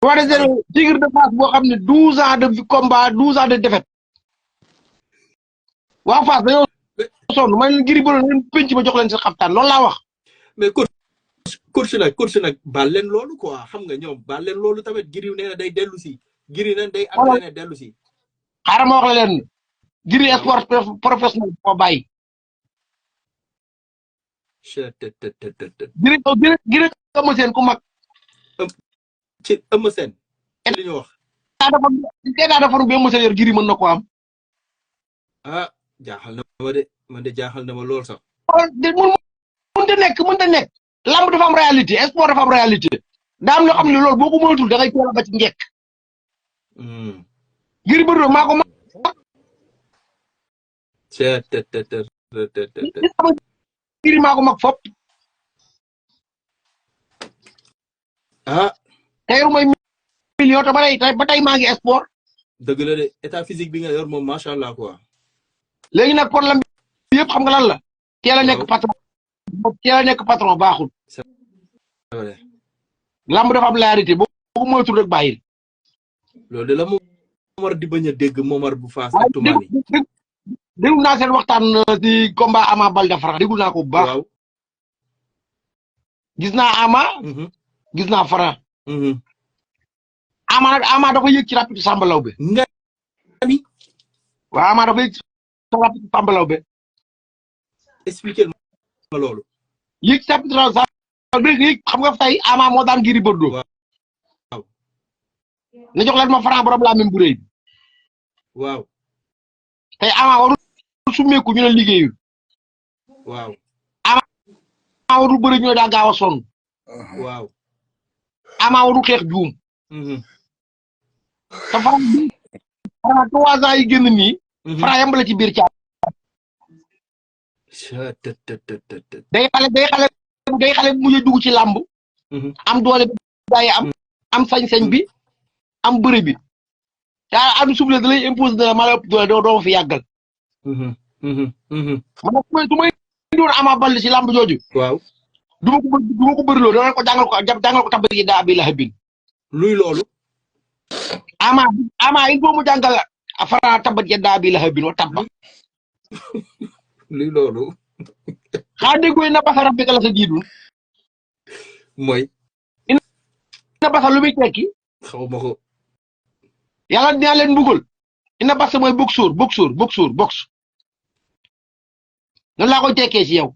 roi des arènes Tigre de Fass boo xam ne 12 ans de combat 12 ans de défaite waa Fass dañoo sonn man leen Gris Bordeaux leen penc ma jox leen seen xaftaan loolu laa wax. mais coach nag baal leen loolu quoi xam nga ñoom baal leen loolu tamit Gris nee na day dellu si Gris nee na day entraîné dellu si. xaaral ma wax la leen Gris sport professionnel moo bàyyi. Gris Eumeu Sène ku mag. ci Eumeu Sène. li ñu wax. daa defaru ba Eumeu Sène yor Gris mën na ko am. ah jaaxal na ma de man de jaaxal na ma lool sax. mënta nekk lamb dafa am réalité sport dafa am réalité daa am loo xam ne loolu boo ko mënatul da ngay teel a ba ci njëkk. Gris Bordeaux maa ko mag. Gris maa ko mag fop. ah. tey mooy million te ba tey maa ngi sport. dëgg la de état physique bi nga yor moom macha allah quoi. léegi nag problème bi yëpp xam nga lan la. teel a nekk patron baaxul. lamb dafa am réalité boo ko moytul rek bàyyil. loolu de la Momar di bañ a dégg Momar bu Fass ak Toumani. déglu naa seen waxtaan ci combat Ama Baldé Franc déglu naa ko bu baax. waaw. gis naa Ama. gis naa Franc. Ama dafa yëg ci rapide Samba Laobé. nga ni. waaw Ama dafa yëg ci rapide Samba Laobé. expliquer ma loolu. yëg ci rapide Samba Laobé xam nga tey Ama moo daan Gris Bordeaux. waaw. na jox leen ma Franc borom laa même bu rëy. waaw. tey Ama warul summeeku ñu ne liggéeyul. waaw. Ama warul bëri ñu ne daa gaaw a sonn. waaw. Ama warul xeex juum. te Franc 3 ans yi génn nii. Franc yambale ci biir caa. day xale bu mujj dugg ci làmb. am doole bi gaa yi am sañ-sañ bi am bëri bi. te am suuf da lay imposé ne la maa la ëpp doole doo ma fi yàggal. man nag su may indiwoon Ama Baldé ci làmb jooju. waaw. du ma ko bëriloo dana ko jàngal ko tabbat yi daa abi lahabin. luy loolu. Ama il faut mu jàngal Franc tabbat yi daa abi lahabin wa tabba. luy loolu. xaa déggoo na basa rabbika la sa jiidul. mooy. ina basa lu muy tekki. xaw ma ko. yàlla dinaa leen mbugal. ina basa mooy box. noonu laa koy tekkee ci yow.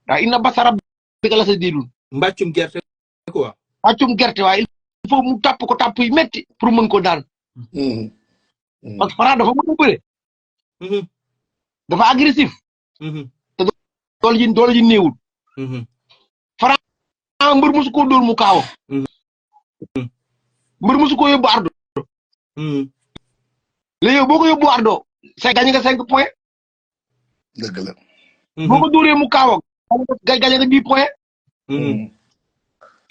waaw ina basa rabbika la sa jiidul. mbàccum gerte quoi. mbàccum gerte waaye il faut mu tàpp ko tàpp yu metti pour mën ko daan. parce que Franc dafa mën a bëre. dafa agressif. te doole ji néewul. Franc mbër musu koo dóor mu kaaw. mbër musu koo yóbbu ardo. léegi yow boo ko yóbbu ardo c'est gagné nga 5 points. dëgg la. boo ko dóoree mu kaaw gagné nga 10 points.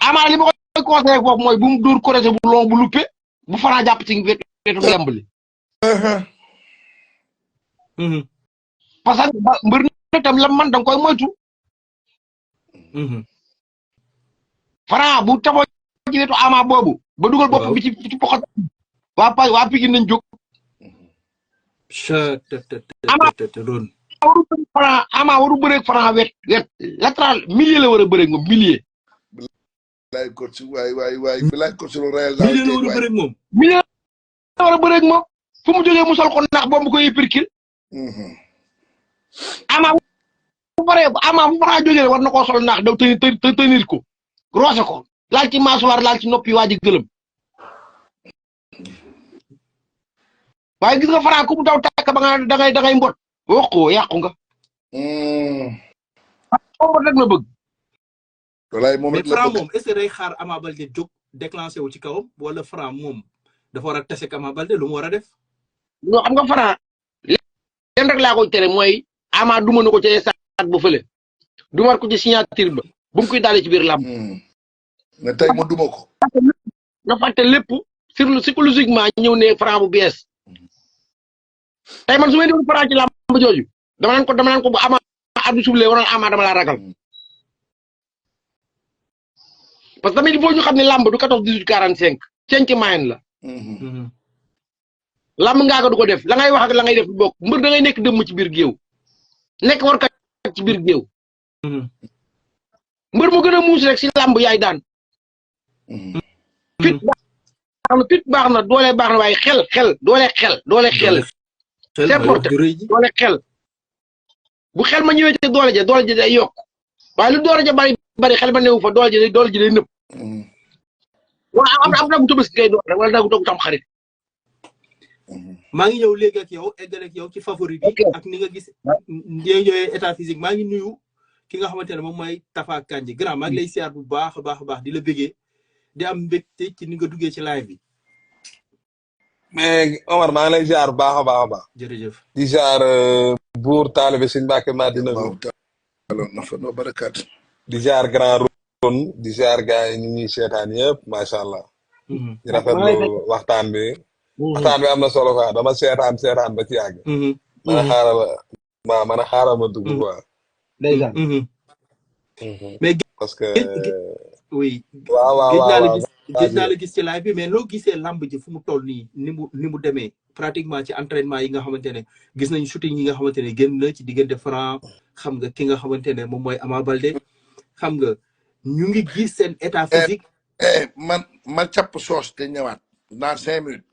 Ama li ma koy conseillé foofu mooy bu mu dóor corrigé bu long bu luppe bu Franc jàpp ci wetu ngemb li. parce que mbër na tam la man danga koy moytu. Franc bu taboo ci wetu Ama boobu. ba dugal bopp bi ci poxat. waa Pikine nañ jóg. Ama waru bëreeg Franc wet latéral milieu la war a bëreeg moom milieu. bilaay coach waay bilaay coach lu réel milieu la war a bëreeg moom. milieu la war a bëreeg moom fu mu jógee mu sol ko ndax boobu koy perkil. Ama bu Franc jógee war na koo sol ndax daw tenir ko roose ko laal ci mâchoire laal ci noppi waa ji gëlëm. waaye gis nga Franc ku mu daw tàkk ba nga da ngay mbot wax ko yàqu nga. moom rek la bëgg. walaay moom mais Franc moom est-ce que day xaar Ama Baldé jóg déclenché wu ci kawam wala Franc moom dafa war a tase ak Ama Baldé lu mu war a def. non xam nga Franc leen rek laa koy tere mooy Ama duma na ko ci stade ba fële duma ko ci signature ba bu mu koy daale ci biir làmb. mais tey ma duma ko. na fàtte lépp sur le psychologiquement ñëw ne Franc bu bees. tey man su may déglu Franc ci làmb jooju dama naan ko bu Ama addu suble waroon Ama dama laa ragal. parce que tamit il faut ñu xam ne làmb du 14 18 45 cinq mayen la. lamb ngaa ko du ko def la ngay wax ak la ngay def bokk mbër da ngay nekk dëmm ci biir géew nekk war kat ci biir géew mbër mu gën a muus rek si lamb yaay daan fit baax na doole baax na waaye xel doole xel c'est important doole xel bu xel ma ñëwee te doole ja day yokk waaye lu doole ja bari xel ma newu fa doole ji day nëb wala am na bu Tabaski ngay doon rek wala doog tam xarit maa ngi ñëw léegi ak yow eggale ak yow ci favori bi ak ni nga gis ndee ñëwee état physique maa ngi nuyu ki nga xamante ne moom mooy Tafa Kandji grand maa ngi lay siyaar bu baax a baax di la bëggee di am mbégte ci ni nga duggee ci live bi mais Omar maa ngi lay ziar bu baax a baax. jërëjëf di ziar buur taalibe Sëñ Mbàkke Madina no barakaat di ziar grand Ron di ziar gars yi ñu ñuy seetaan yëpp macha allah. di rafetlu waxtaan bi. waxtaan bi am na solo quoi dama seetaan ba ci yàgg. man a xaaral ma dugg quoi. mais parce que. oui. waaw gis naa la gis ci live bi mais loo gisee lamb ji fu mu toll nii ni mu demee pratiquement ci entraînement yi nga xamante ne gis nañ shooting yi nga xamante ne génn na ci diggante Franc xam nga ki nga xamante ne moom mooy Ama Baldé xam nga ñu ngi gis seen état physique. man capp soos te ñëwaat dans 5 minutes.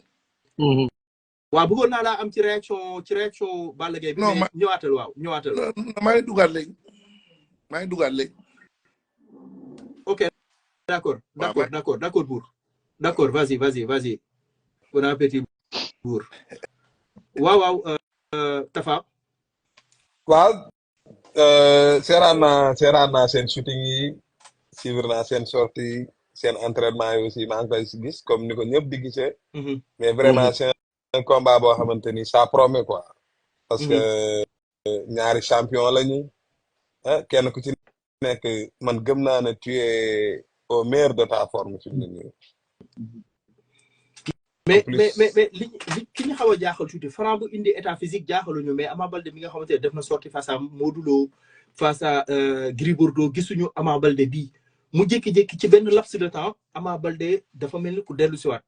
waaw bëggoon naa laa am ci réaction Balla Gaye bi. non mais ñëwaatal maa ngi dugaat léegi ok. D'accord, Bour. D'accord, vas-y. Bon appétit, Bour. Waaw, Tafa. waaw seeraan naa seen shooting yi suivre naa seen sortie seen entraînement yi aussi maa ngi koy gis comme ni ko ñëpp di gisee. mais vraiment c'est un combat boo xamante ni ça promet quoi. parce que ñaari champion lañu kenn ku ci nekk man gëm naa ne tu es au meilleur de ta forme fi mu ne nii. mais li ki ñu xaw a jaaxal tuuti Franc bu indi état physique jaaxaluñu mais Ama Baldé mi nga xamante ne def na sorti face à Modou Lo face à Gris Bordeaux gisuñu Ama Baldé bii mu jékki-jékki ci benn laps de temps Ama Baldé dafa mel ni ku dellu si waat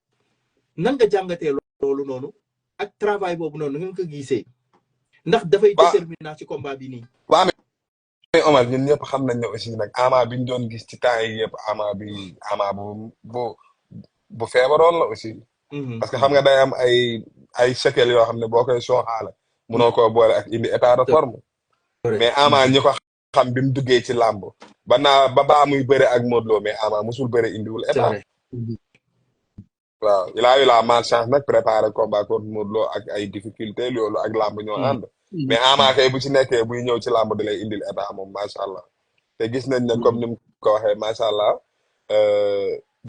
nan nga jàngatee loolu noonu ak travail boobu noonu nga ko gisee ndax dafay déterminant ci combat bi nii. waaw mais Omar ñun ñëpp xam nañ ne aussi nag Ama bi ñu doon gis ci temps yi yëpp Ama bu feebaroon la aussi. parce que xam nga day am ay séquelles yoo xam ne boo koy sooxaale munoo koo boole ak indi état de forme. mais Ama ñi ko xam bi mu duggee ci làmb ba baa muy bëre ak Modou Lo mais Ama musul bëre indiwul état. waaw il a eu la malchance nag préparer combat contre Modou Lo ak ay difficultés loolu ak làmb ñoo ànd. mais Ama kay bu ci nekkee buy ñëw ci làmb da lay indil état moom macha allah te gis nañ ne comme ni mu ko waxee macha allah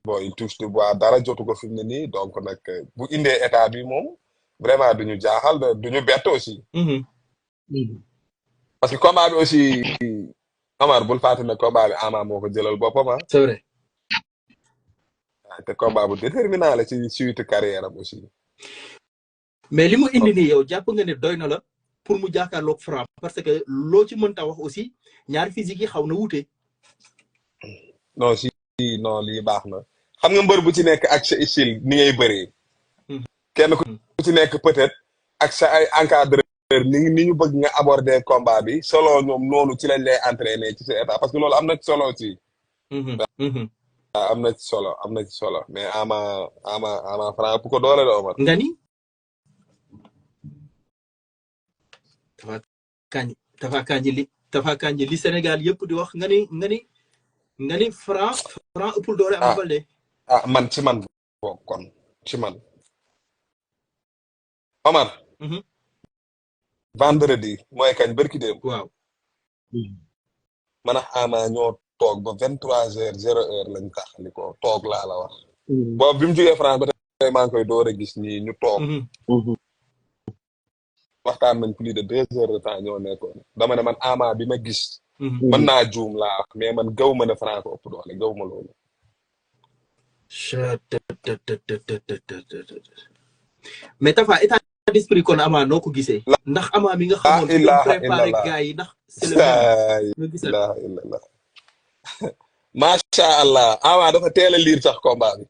bon il touche du bois dara jotu ko fi mu ne nii donc nag bu indee état bi moom vraiment duñu jaaxal duñu bett aussi. parce que combat bi aussi Omar bul fàtte ne combat bi Ama moo ko jëlal boppam ah. c'est vrai. te combat bu déterminant la ci suite carrière am aussi. mais li mu indi nii yow jàpp nga ne doy na la pour mu jàkkaarloog Franc parce que loo ci mënta wax aussi ñaari physique yi xaw na wuute. non lii baax na xam nga mbër bu ci nekk ak sa style ni ngay bëree. kenn ku ci nekk peut-être ak sa ay encadreur ni ñu bëgg nga aborder combat bi selon ñoom noonu ci lañ lay entraîner ci sa état parce que loolu am na ci solo aussi. waaw am na ci solo mais Ama Franc bu ko doole la Omar. nga ni. Tafa Kandji li Sénégal yëpp di wax nga ni Franc ëppul doole Ama Baldé. man ci man bokk kon ci man. Omar. vendredi mooy kañ barki démb. waaw. man ak Ama ñoo toog ba 23h00 lañ taxali ko toog laa la wax. boobu bi mu jógee France ba tey maa ngi koy door a gis nii ñu toog. waxtaan nañ plus de 2 heures de temps ñoo nekkoon dama ne man Ama bi ma gis. mën naa juum laa wax mais man gaw ma ne Franc ko ëpp doole gaw ma loolu. mais Tafa état d'esprit kon Ama noo ko gisee. ndax Ama mi nga xamoon fi mu préparé gars yi ndax. c'est le même macha allah Ama dafa teel a liir sax combat bi.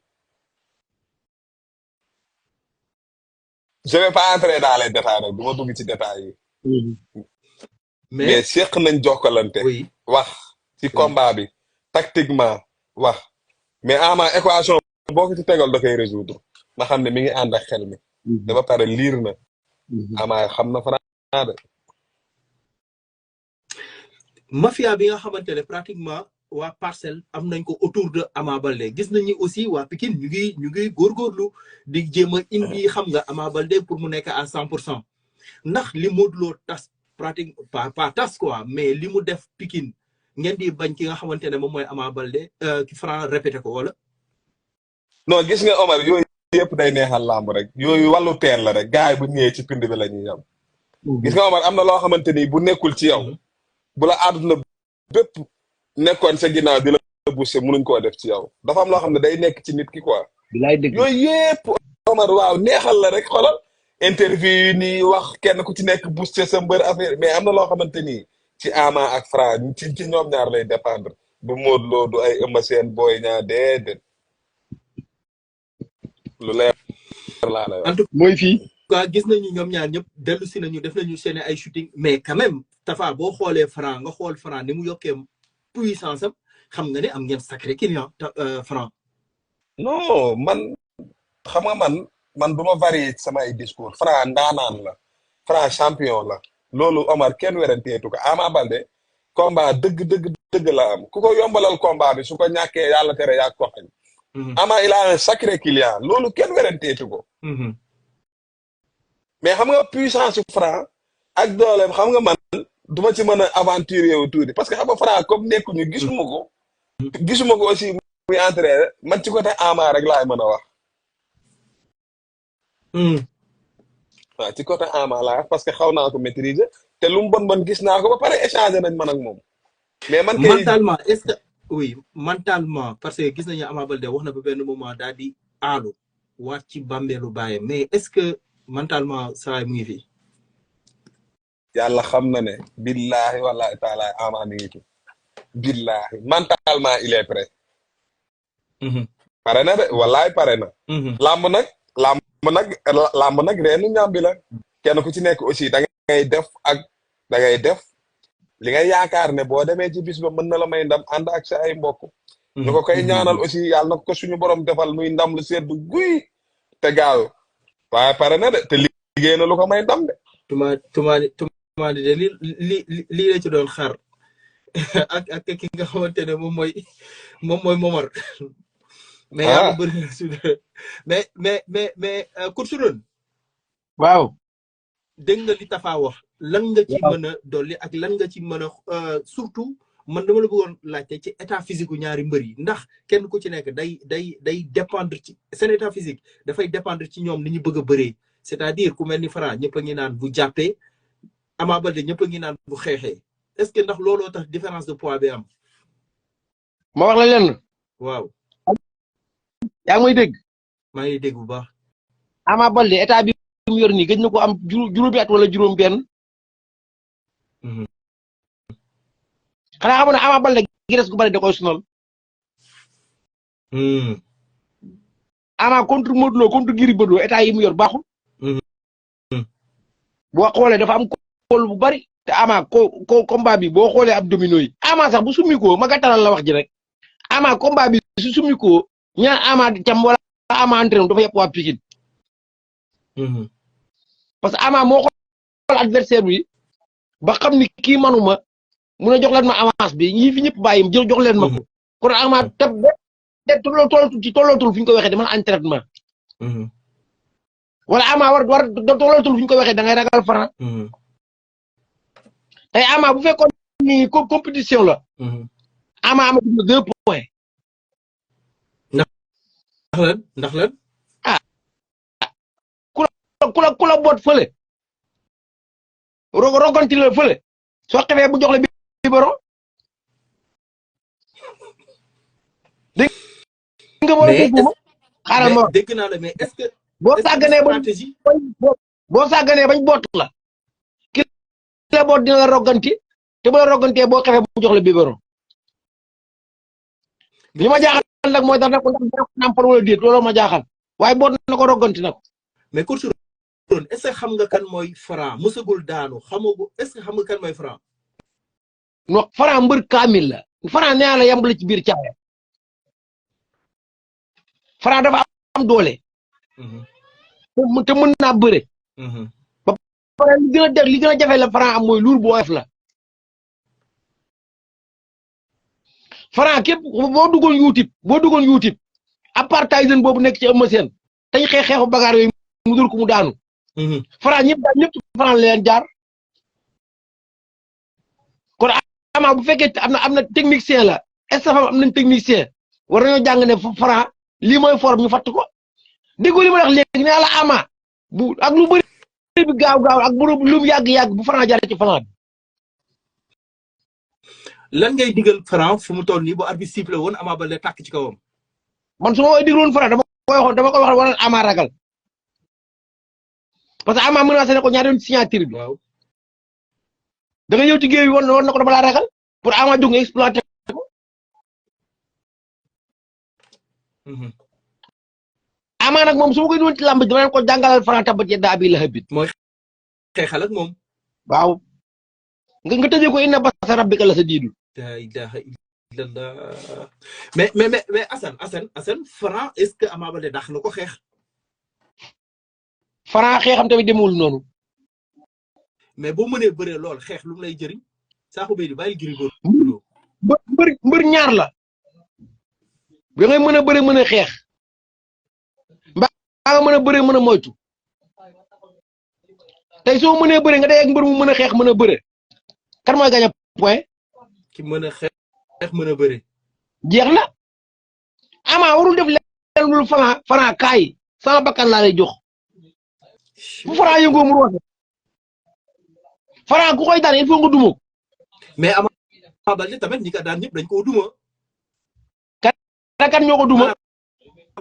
je vais pas entrer dans les détails nag du ma dugg ci détails yi. mais seq nañ jokkalante. wax ci combat bi tactiquement wax mais Ama équation boo ko ci tegal da koy résoudre ma xam ne mi ngi ànd ak xel mi. dafa pare liir na. Ama xam na Franc de. mafia bi nga xamante ne pratiquement waa Parcelles am nañ ko autour de Ama Baldé gis nañu aussi waa Pikine ñu ngi góorgóorlu di jéem a indi xam nga Ama Baldé pour mu nekk à 100% ndax li Modou Lo tas pratique pas tas quoi mais li mu def Pikine ngeen di bañ ki nga xamante ne moom mooy Ama Baldé ki Franc répété ko wala. non gis nga Omar yooyu yëpp day neexal làmb rek yooyu wàllu teen la rek gars yi bu ñëwee ci pind bi la ñuy yam. gis nga Omar am na loo xamante ni bu nekkul ci yow. bu la àdduna bépp nekkoon sa ginnaaw di la bousser mënuñ koo def ci yow dafa am loo xam ne day nekk ci nit ki quoi. yooyu yëpp Omar waaw neexal la rek xoolal interview yi nii wax kenn ku ci nekk bousser sa mbër affaire mais am na loo xamante ni ci Ama ak Franc ci ñoom ñaar lay dépendre du Modou Lo du ay Eumeu Sène Boy Niang déedéet lu leer laa lay wax. mooy fii. quoi gis nañu ñoom ñaar ñëpp dellu si nañu def nañu seen ay shooting mais quand même Tafa boo xoolee Franc nga xool Franc ni mu yokkee puissance am xam nga ne am ngeen sacré client Franc. non man xam nga man du ma varié sama ay discours Franc ndaanaan la Franc champion la loolu Omar kenn weranteetu ko Ama Baldé combat dëgg la am ku ko yombalal combat bi su ko ñàkkee yàlla tere yaa ko xañ. Ama il a un sacré client loolu kenn weranteetu ko. mais xam nga puissance su Franc ak dooleem xam nga man duma ci mën a aventurer wu tuuti parce que xam nga Franc comme nekkuñu gisuma ko aussi muy entraîné man ci côté Ama rek laay mën a wax. waaw ci côté Ama laay wax parce que xaw naa ko maîtriser te lu mu bon gis naa ko ba pare échanger nañ man ak moom. mais man mentalement est-ce que oui mentalement parce que gis nañu Ama Baldé wax na ba benn moment daal di aalu waat ci bàmbeelu bàyyam mais est-ce que mentalement saa mu ngi fi. yàlla xam na ne billahi wallahi taala Ama mi ngi fi billahi mentalement il est prêt. pare na de wallahi pare na. làmb nag reenu ñàmbi la kenn ku ci nekk aussi da ngay def li ngay yaakaar ne boo demee ci bis ba mën na la may ndam ànd ak sa ay mbokk. ñu ko koy ñaanal aussi yàlla na ko suñu borom defal muy ndam lu seddu guy te gaaw waaye pare na de te liggéey na lu ko may ndam de. tumaani de lii la ci doon xaar ak ki nga xamante ne moom mooy Momar. mais yaa bëri na su mais course doon. waaw. dégg nga li Tafa wax. lan nga ci mën a dolli ak lan nga ci mën a surtout man dama la bëggoon laajte ci état physique gu ñaari mbër yi ndax kenn ku ci nekk day dépendre ci seen état physique dafay dépendre ci ñoom ni ñu bëgg a bëree c'est-à-dire ku mel ni Franc ñëpp a ngi naan bu jàppee Ama Baldé ñëpp a ngi naan bu xeexee est-ce que ndax looloo tax différence de poids bi am. ma wax la lenn. waaw. yaa ngi may dégg. maa ngi dégg bu baax. Ama Baldé état bi mu yor nii gëj na ko am juróomi at wala juróom benn. xanaa xamoon ne Ama Baldé gi gu bari da koy sonal. Ama contre Modou Lo contre Gris Bordeaux état yi mu yor baaxul. boo xoolee dafa am kóol bu bari te Ama combat bi boo xoolee abdominaux yi. Ama sax bu summi ko ma gàttalal la wax ji rek. Ama combat bi su summi ko ñaan Ama cam wala Ama entraîné dafa yëpp waa Pikine. parce que Ama moo xool adversaire bi ba xam ni kii manuma mun a jox leen ma avance bi ñii fi ñëpp bàyyi jox leen ma ko. kon Ama te tollootul fi ñu ko waxee dama entraînement. wala Ama war tollootul fi ñu ko waxee da ngay ragal Franc. tey Ama bu fekkoon ni compétition la. Ama amatul na 2 points. ndax lan. ku la boot fële. roganti la fële. soo xefee bu jox la biberon. dégg nga war a dégg ma. xaaral ma dégg naa la mais est-ce que. boo sàgganee bañ boot la. ki la boot dina la roganti te bu la rogantee boo xefee bu jox la biberon. li ma jaaxal nag mooy ndax nampal wala déet looloo ma jaaxal waaye boot na ko roganti na ko. mais course est-ce que xam nga kan mooy Franc mësagul daanu xamagu est-ce que xam nga kan mooy Franc. non Franc mbër kaamil la Franc nee la yamb la ci biir caaya Franc dafa am doole. te mën naa bëre. ba pare li gën a jafe la Franc am mooy luur bu woyof la. Franc képp boo duggoon YouTube à part Tyson boobu nekk ci Eumeu Sène dañ xeexu bagaar yooyu mu dul ko mu daanu. Franc ñëpp Franc leen jaar. kon ama bu fekkee am na technicien la estafam am nañ technicien war nañoo jàng ne Franc lii mooy forme ñu fatt ko déggu li ma wax léegi ne la ama bu ak lu bëri bi gaaw ak lu mu yàgg bu Franc jaaree ci Franc bi. lan ngay digal Franc fu mu toll nii bu arbitre sifflé woon Ama Baldé tàkk ci kawam. man su ma digloon Franc dama koy wax wala Ama ragal parce que Ama menacé na ko ñaari yoon signature bi. waaw da nga ñëw ci géew yi woon na ko dama laa ragal pour Ama jóg nga exploité ko. Ama nag moom su ma koy doon ci làmb dama leen ko jàngalal Franc tabat yedda abi lahabit. mooy xeexal ak moom. waaw nga tëjee ko inna basa rabbika la sa diidu. la ilaha illallah mais Assane Franc est-ce que Ama Baldé dax na ko xeex. Franc xeexam tamit demul noonu. mais boo mënee bëree lool xeex lu mu lay jëriñ saako bay di bàyyi Gris mbër ñaar la da ngay mën a bëre mën a xeex mbaa nga mën a bëre mën a moytu tey soo mënee bëre nga day ak mbër mu mën a xeex mën a bëre kan mooy gañ a point ki mën a xeex mën a bëre jeex na Ama warul def leen lu Franc kaay sama bakkan laa lay jox fu Franc yëngoo mu roote Franc ku koy daan il faut nga duma mais Ama Baldé tamit ñi ka daan ñëpp dañ koo duma. kan ñoo ko duma.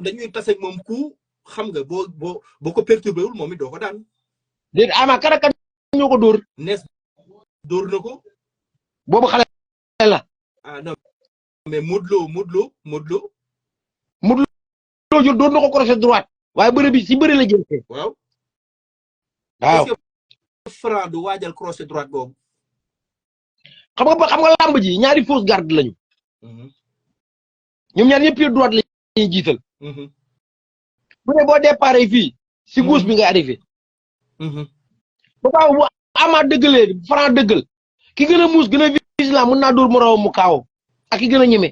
dañuy tase ak moom ku xam nga boo ko perturbé wul moom it doo ko daan. déedéet Ama kan ñoo ko dóor. nees dóor na ko. boobu xale la. ah non mais Modou Lo jël dóor na ko crochet droite waaye bëre bi si bëre la jël. waaw. waaw est-ce que Franc du waajal crochet droite boobu. xam nga làmb ji ñaari fausse garde lañu. ñoom ñaar ñëpp pied droite la ñuy jiital. bu ne boo déparé fii si gauche bi ngay arrivé. ba baax bu Ama dëggalee Franc dëggal ki gën a muus gën a vigilant mën naa dóor moroom mu kaaw ak ki gën a ñeme.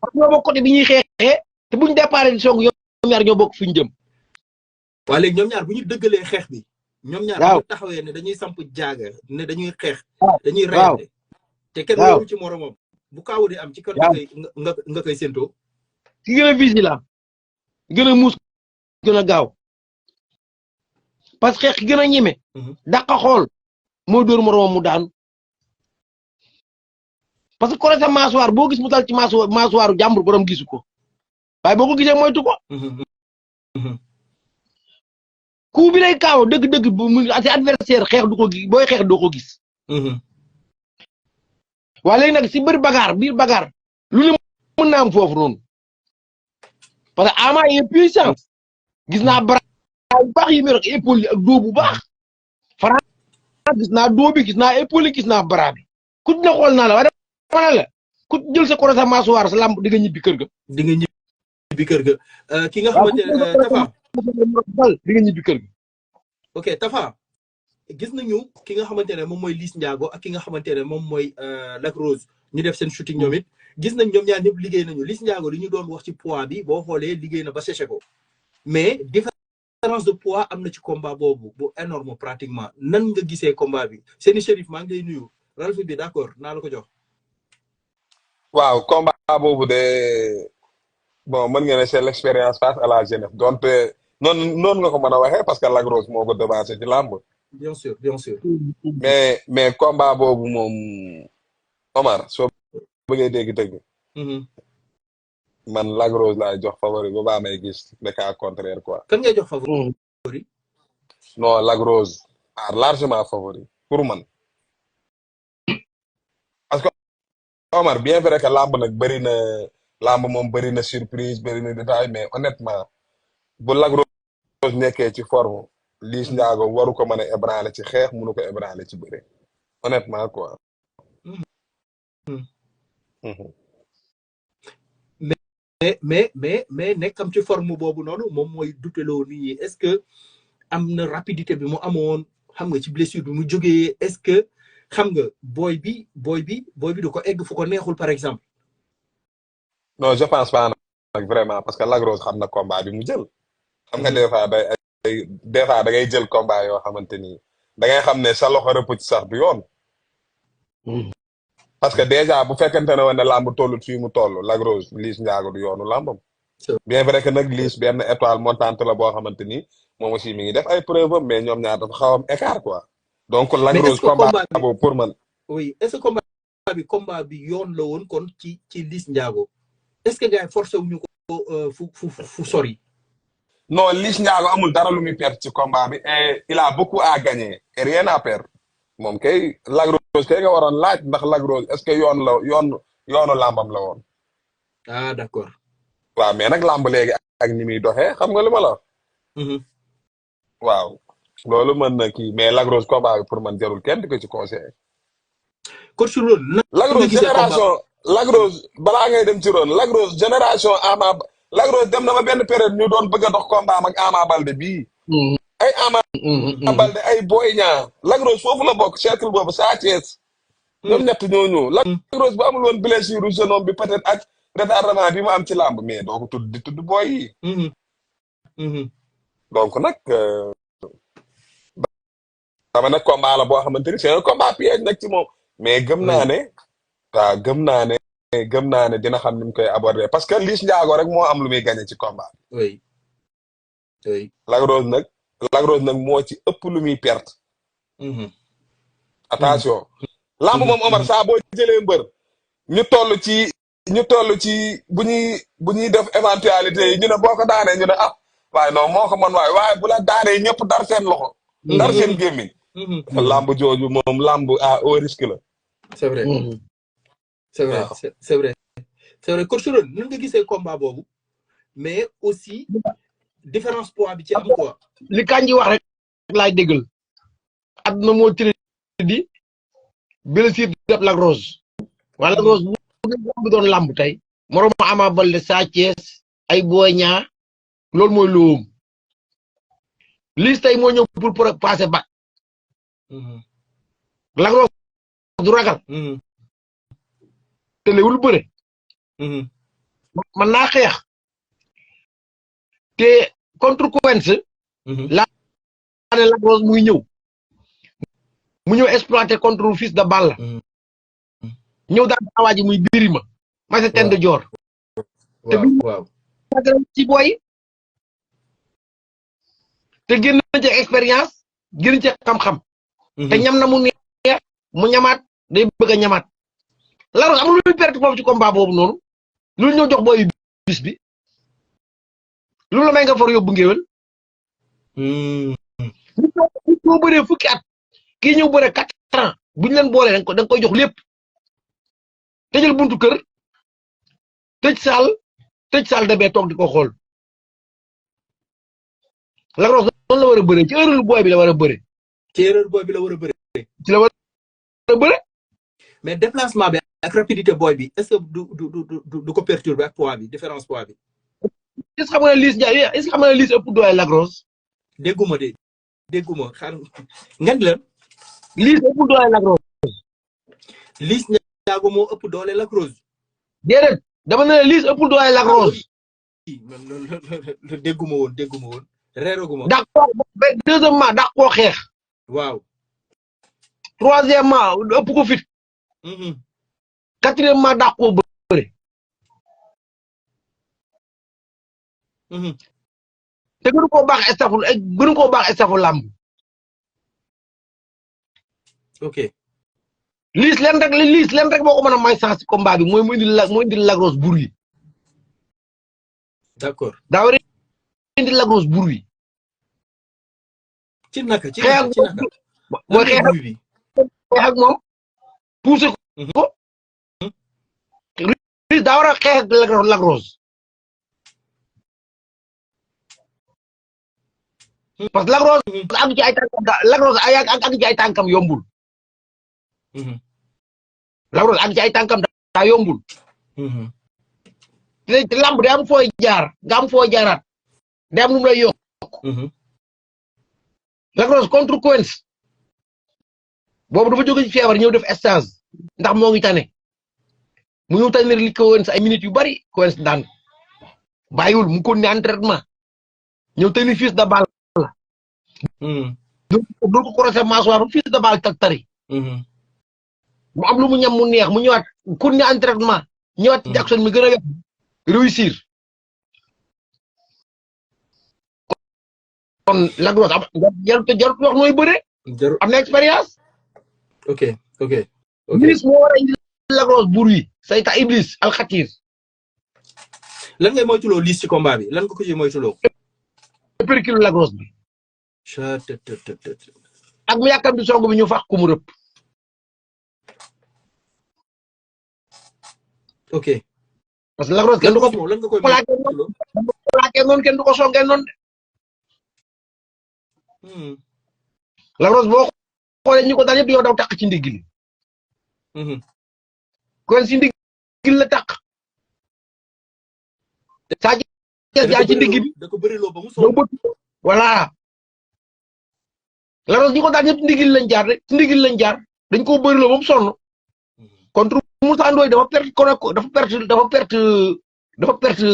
parce que ñoo bokk côté bi ñuy xeexee te buñ déparé di song ñoom ñaar ñoo bokk fi ñu jëm. waa léegi ñoom ñaar bu ñu dëggalee xeex bi. ñoom ñaar bu ñu taxawee ne dañuy samp jaaga ne dañuy xeex. dañuy reyante te kenn wóorul ci moromam. bu kaawu di am ci kër nga koy séentoo. ki gën a vigilant gën a muus gën a gaaw parce que xeex ki gën a ñeme. dàqa xool mooy dóor moromam mu daanu. parce que coré sa mâchoire boo gis mu dal ci mâchoire jàmbur borom gisu ko waaye boo ko gisee moytu ko. coup bi lay kaaw dëgg-dëgg bu mu si adversaire xeex du ko gis booy xeex doo ko gis. waa léegi nag si biir bagaar lu ne mën naa am foofu noonu parce que Ama est puissant gis naa bras bu baax yi muy rek épaule yi ak doo bu baax Franc gis naa doo bi gis naa épaule yi gis naa bras bi ku dina xool naa la waaye dama ne la ku jël sa koro sa mâchoire sa lamb di nga ñibbi kër ga. ki nga xamante ne Tafa di nga ñibbi kër ga. ok Tafa gis nañu ki nga xamante ne moom mooy Liss Ndiago ak ki nga xamante ne moom mooy Lac Rose ñu def seen shooting ñoom it gis nañ ñoom ñaar ñëpp liggéey nañu Liss Ndiago li ñu doon wax ci poids bi boo xoolee liggéey na ba séché ko mais différence de poids am na ci combat boobu bu énorme pratiquement nan nga gisee combat bi Seni Chérif maa ngi lay nuyu Ralph bi d'accord naa la ko jox. waaw combat boobu de bon mën nga ne c'est l'expérience face à la jeunesse donc noonu nga ko mën a waxee parce que Lac Rose moo ko devancé ci làmb. bien sûr mais combat boobu moom Omar soo bëggee dégg-dégg. man Lac Rose laay jox favori ba baa may gis le cas contraire quoi. kan ngay jox favori. non Lac Rose largement favori pour man. parce que Omar bien vrai que làmb nag bëri na surprise bëri na détail mais honnêtement bu Lac nekkee ci forme Liss Ndiago waru ko mën a ébranler ci xeex mënu ko ébranler ci bëre honnêtement quoi. mais nekkam ci forme boobu noonu moom mooy duteloo nit ñi est-ce que am na rapidité bi mu amoon xam nga ci blessure bi mu jógee est-ce que xam nga booy bi du ko egg fu ko neexul par exemple. non je pense pas nag vraiment parce que Lac Rose xam na combat bi mu jël. xam nga des fois des fois da ngay jël combat yoo xamante ni da ngay xam ne sa loxo rëpp ci sax du yoon. parce que déjà bu fekkente ne woon ne làmb tollut fii mu toll Lac Rose Liss Ndiago du yoonu làmbam. bien vrai que nag Liss benn étoile montante la boo xamante ni moom aussi mi ngi def ay preuve am mais ñoom ñaar dafa xaw am écart quoi. donc Lac Rose combat boobu pour man. oui est-ce que combat bi yoon la woon kon ci Liss Ndiago est-ce que gars yi forcé wuñu ko fu sori. non Liss Ndiago amul dara lu muy perdre ci combat bi et il a beaucoup à gagner et rien à perdre moom kay Lac Rose kay nga waroon laaj ndax Lac Rose est-ce que yoonu làmbam la woon. ah d'accord. waaw mais nag làmb léegi ak ni muy doxee xam nga li ma la wax. waaw loolu mën na kii mais Lac Rose combat bi pour man jarul kenn di ko ci conseillé. coach Ron Lac Rose génération Lac Rose balaa ngay dem ci Ron Lac Rose génération Lac Rose dem na ba benn période ñu doon bëgg a dox combat am ak Ama Baldé bii. ay Ama Baldé ay Boy Niang Lac Rose foofu la bokk cercle boobu Sa Thiès. ñoom ñett ñooñu Lac Rose bu amul woon blessure jeune homme bi peut-être ak retardement bi mu am ci làmb mais doo ko tudd di tudd booy yi. donc nag dama nag combat la boo xamante ni c'est un combat piège nag ci moom. mais gëm naa ne. waaw gëm naa ne dina xam ni mu koy aborder parce que Liss Ndiago rek moo am lu muy gagné ci combat. oui. Lac Rose nag moo ci ëpp lu muy perte. attention. lamb moom Omar saa boo jëlee mbër. ñu toll ci bu ñuy def éventualité yi ñu ne boo ko daanee ñu ne ah waaye non moo ko mën waaye bu la daanee ñëpp dar seen loxo. dar seen gémmiñ. lamb jooju moom lamb à haut risque la. c'est vrai. c'est vrai coach Ron nan nga gisee combat boobu mais aussi différence poids bi ci am quoi. li Kandji wax rek laay déggal. àdduna moo tëri di blessure def Lac Rose. waaye Lac Rose bu doon lamb tey. moroom Ama Baldé Sa Thiès ay Boy Niang loolu mooy loom. Liss tey moo ñëw pour passer bac. Lac Rose du ragal. te léwul bëre. man naa xeex. te contre Quench. laa ne Lac Rose muy ñëw. mu ñëw exploiter contre fils de Balla. ñëw daan awaa ji muy Birima. ma sa ten de joor. te bi ci booy. te génn na ci expérience génn ci xam-xam. te ñam na mu neex mu ñamaat day bëgg a ñamaat. Lac Rose amul lu perte foofu ci combat boobu noonu. loolu ñëw jox booy bis bi. loolu la may nga for yóbbu ngéwél. nit ñoo bëree fukki at. kii ñëw bëre 4 ans buñu leen boole da nga koy jox lépp. tëjal buntu kër. tëj saal de bee toog di ko xool. Lac Rose noonu la war a bëree ci erreur booy bi la war a bëree. ci erreur booy bi la war a bëree. ci la war a bëree. mais déplacement bi ak rapidité booy bi est-ce que du ko perturber ak poids bi différence poids bi. est-ce que xam nga ne Liss Ndiago est-ce que xam nga ne Liss ëpp doole Lac Rose. dégguma xaar nga ni la. Liss ëpp doole Lac Rose. Liss Ndiago moo ëpp doole Lac Rose. déedéet dama ne Liss ëpp doole Lac Rose. dégguma woon reeraguma. dàq koo deuxièmement dàq koo xeex. waaw. troisièmement ëpp ko fit. quatrièmement dàq koo bëre. te gënu koo baax estafu làmb. ok. Liss leen rek moo ko mën a may sens ci combat bi mooy mu indil Lac Rose bur yi. d'accord. daa war a indil Lac Rose bur yi. ci naka mooy xeex ak moom poussé ko. Liss daa war a xeex ak Lac Rose. parce que Lac Rose àgg ci ay tànkam Lac Rose àgg ci ay tànkam yombul. Lac Rose àgg ci ay tànkam daa yombul. te lamb day am fooy jaar nga am foo jaaraat day am lu mu lay yokk. Lac Rose contre Quench boobu dafa jóge ci feebar ñëw def stage ndax moo ngi tane mu ñëw tane li Quench ay minutes yu bari Quench daan bàyyiwul mu continuer entraînement ñëw tane Fils de Balla doo ko croisé mâchoire Fils de Balla tak tari mu am lu mu ñam mu neex mu ñëwaat continuer entraînement ñëwaat ci Jackson mi gën a réussir kon Lac Rose am jarut wax mooy bëre am na expérience. ok. Iblis moo war a indi Lac Rose buur yi sayta Iblis alxatir. lan ngay moytuloo liis ci combat bi lan nga ko ci moytuloo. percule Lac Rose bi. ak mu yàkkam di song bi ñu fax ku mu rëpp. ok. parce que Lac Rose kenn du ko lan nga koy plaqué noonu kenn du ko songee noonu de. Lac Rose boo xoolee ñu ko daan yëpp yow daw takk ci ndigg li. kon si ndigg la takk. saa ci yaa ci ndigg bi da ko bëriloo ba mu soo voilà. Lac Rose ñu ko daan yëpp ndigg lañ jaar rek ci ndigg lañ jaar dañ koo bëriloo ba mu sonn. contre Moussa Ndoye dafa perte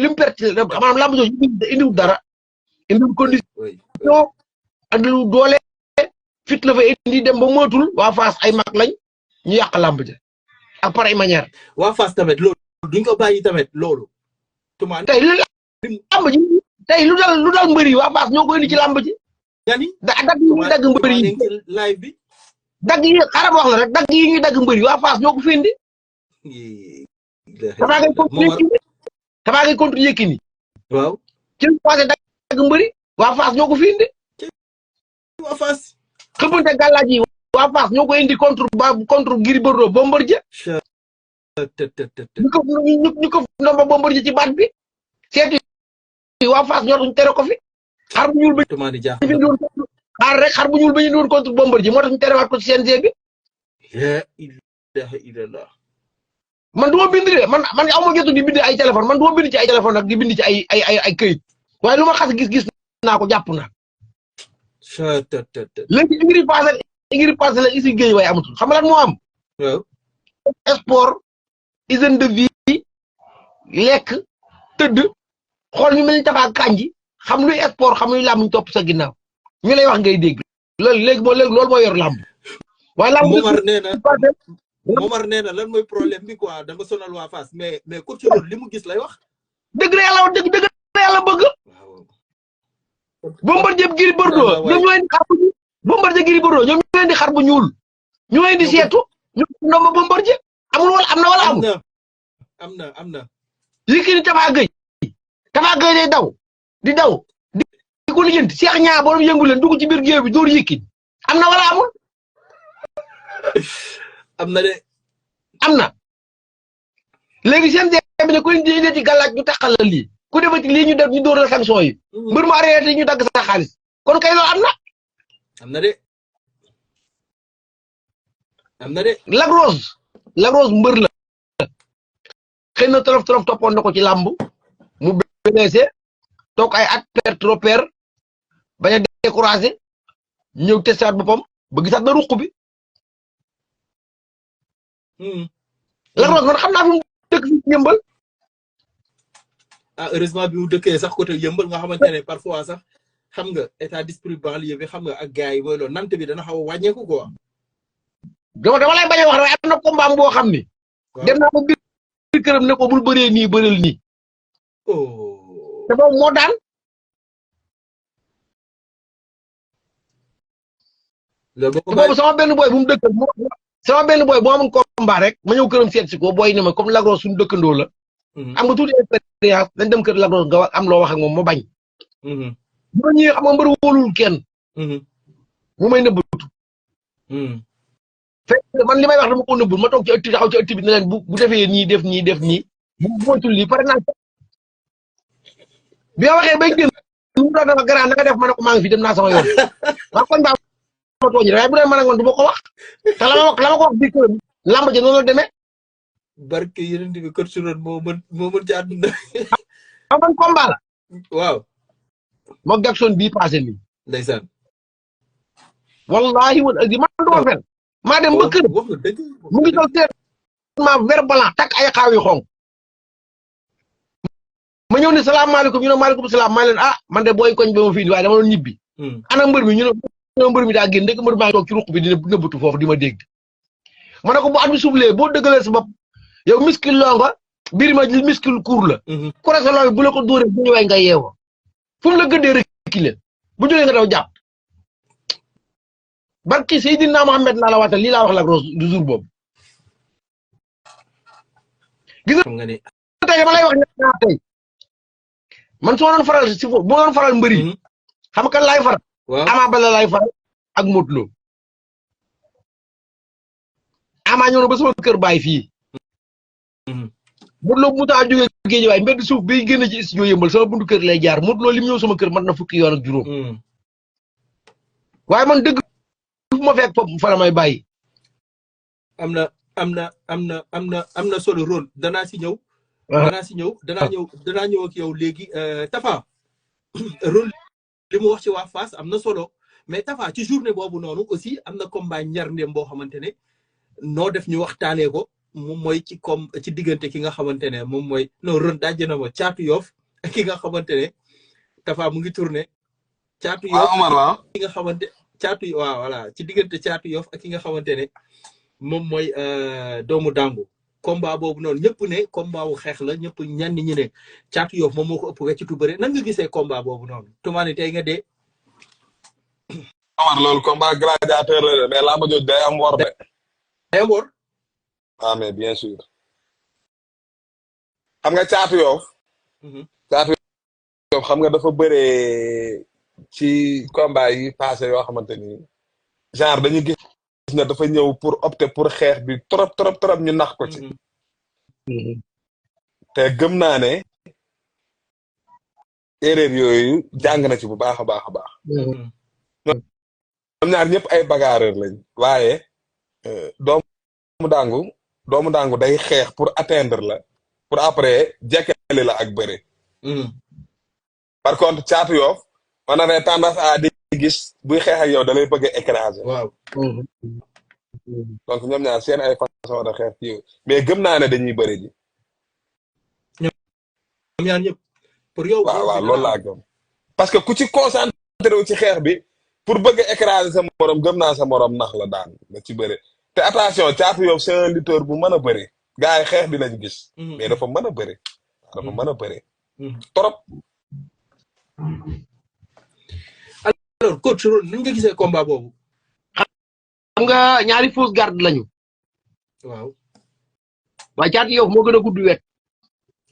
lim perte maanaam lamb jooju indiwul dara indiwul condition andiwul doole fit la fa indi dem ba mootul waa Fass ay mag lañ ñu yàq lamb ja ak pareille manière. waa Fass tamit loolu duñ ko bàyyi tamit loolu. tey lu lamb ji tey lu dal mbëri waa Fass ñoo ko indi ci lamb ji. dagg yi ñuy dagg mbëri yi live bi. dagg yi xaaral wax la rek dagg yi ñuy dagg mbëri waa Fass ñoo ko fi indi. Tapha Gueye contre Yékini. waaw. ci lu passé dagg mbëri waa Fass ñoo ko fi indi. waa Fass. xëppante gàllaaj yi waa Fass ñoo ko indi contre Gris Bordeaux Bombardier. ñu ko ndomba Bombardier ci baat bi. seeti waa Fass ñoo tax ñu tere ko fi. xar bu ñuul ba xar bu ñuul ba ñu doon contre Bombardier moo tax ñu terewaat ko ci CNG bi. la ilaha illallah. man du ma bind de man aw ma jotu di bind ay téléphone man du ma bind ci ay téléphone nag di bind ci ay këyit waaye lu ma xas gis naa ko jàpp naa. léegi ingri passé la isi géej waaye amatul xam nga lan moo am. waaw. sport hygiène de vie lekk tëdd xool ñu mel ni Tapha Kandji xam luy sport xam luy làmb ñu topp sa ginnaaw ñu lay wax ngay dégg loolu léegi loolu moo yor làmb. waaye làmb Momar nee na lan mooy problème bi quoi da nga sonal waa Fass mais coach loolu li mu gis lay wax. dëgg la yàlla dëgg la yàlla bëgg. Bombardier Gris Bordeaux ñoom ñoo indi xar bu ñuul. Bombardier Gris Bordeaux ñoom ñoo indi xar bu ñuul. ñoo indi seetu ñu ndomba Bombardier amul wala am na wala amul. am na. Yékini Tapha Gueye day daw di ko lijjanti Cheikh Niang borom yëngu leen dugg ci biir géew bi dóor Yékini am na wala amul. am na de. am na léegi seen bi ne ku indi ci gàllaaj ñu taxal la lii ku defati lii ñu def ñu dóor la sanction yi. mbir mu arrêté ñu dagg sa xaalis kon kay loolu am na. am na de. Lac Rose mbër la. xëy na tolof toppoon na ko ci làmb mu blessé toog ay at perte repère bañ a découragé ñëw testaat boppam ba gisaat na ruq bi. Lac Rose man xam naa fi mu dëkk fi yëmbal. heureusement bi mu dëkkee sax côté yëmbal nga xamante ne parfois sax xam nga état d'esprit banlieue bi xam nga ak gars yi mooy loolu nante bi dana xaw a wàññeeku quoi. dama lay bañ a wax rek am na combat boo xam ni. dem naa ko biir këram ne ko bul bëree nii bëreel nii. te boobu moo daan. boobu sama benn boy bu mu dëkkal sama benn boy boo amoon combat rek ma ñëw këram seet si ko booy ne ma comme Lac Rose suñu dëkkandoo la. am nga tuuti expérience dañ dem kër Lac Rose nga am loo wax ak moom ma bañ. bu ma ñëwee xam nga mbër wóolul kenn. mu may nëbbatu. fekk man li may wax dama ko nëbbul ma toog ci ëtt taxaw ci ëtt bi ne leen bu defee nii def nii bu moytul lii pare naa bi nga waxee bay génn mu doon dafa grand nga def ma ne ko maa ngi fi dem naa sama yoon waaw kon baa ma tooñ waaye bu dee man ak man du ma ko wax te la ma ko wax bi kër lamb ji noonu la demee barke yeneen bi kër su moo mën ci àdduna man combat la waaw moog Jackson bii passé nii ndeysaan wallahi wal azim man du ma fen maa dem ba kër wax nga dëgg mu ngi sol ma vert blanc takk ay xaaw yu xonk ma ñëw ne salaamaaleykum ñu ne maaleykum salaam maa leen ah man de booy koñ ba ma fii waaye dama doon ñibbi ana mbër mi ñu ne mbër mi daa génn ndek mbër maa toog ci ruq bi dina nëbbatu foofu di ma dégg ma ne ko bu at bi sublee boo dëggalee sa bopp yow miskil longa biir ma miskil kuur la kurasa looy bu la ko dóoree bu ñëwee nga yeewoo fu mu la gëddee rek ki leen bu jógee nga daw jàpp barki Seydina Mohamed laa la waatal lii laa wax la Rose du jour boobu gis nga ne tey dama lay wax ñaar tey man su ma doon faral si foofu bu ma doon faral mbëri xam nga kan laay faral Ama Baldé laay faral ak Modou Lo Ama ñëw na ba sama kër baay fii Modou Lo bu mu taa jógee géej waay mbedd suuf bi génn ci studio Yëmbal sama buntu kër lay jaar Modou Lo li mu ñëw sama kër mat na fukki yoon ak juróom waaye man dëgg fu ma fekk foofu fa la may bàyyi am na solo rôle danaa si ñëw danaa ñëw ak yow léegi Tafa rôle li mu wax ci waa Fass am na solo mais Tafa ci journée boobu noonu aussi am na combat ñaar ndem boo xamante ne noo def ñu waxtaanee ko moom mooy ci diggante ki nga xamante ne moom mooy non ron dajje na ma Caatu Yoff ak ki nga xamante ne Tafa mu ngi tourné Caatu Yoff ki nga xamante Caatu waaw voilà ci diggante Caatu Yoff ak ki nga xamante ne moom mooy doomu Dangu combat boobu noonu ñëpp ne combat wu xeex la ñëpp ñenn ñi ne Caatu Yoff moom moo ko ëpp weccitu bëre nan nga gisee combat boobu noonu tumaani tey nga dee Omar loolu combat gladiateur la mais laa ma jot day am wor de day am wor ah mais bien sûr xam nga Caatu Yoff xam nga dafa bëree ci combat yi passé yoo xamante ni genre dañu gis na dafa ñëw pour opter pour xeex bi trop ñu nax ko ci te gëm naa ne erreur yooyu jàng na ci bu baax a baax a baax ñoom ñaar ñëpp ay bagarreur lañ waaye doomu dangu day xeex pour atteindre la pour après jekkali la ak bëre par contre Caatu Yoff on avait tendance à di gis buy xeex ak yow da lay bëgg a écraser waaw donc ñoom ñaar seen ay façon de xeex ci mais gëm naa ne dañuy bëri ji ñoom ñaar ñëpp pour yow waaw loolu laa gëm parce que ku ci concentré wu ci xeex bi pour bëgg a écraser sa morom gëm naa sa morom nax la daan nga ci bëri te attention Caatu Yoff c'est un lutteur bu mën a bëri gars yi xeex bi lañ gis mais dafa mën a bëri dafa mën a bëri trop alors coach nan nga gisee combat boobu xam nga ñaari fausse garde lañu waaw waaye Caatu Yoff moo gën a gudd wet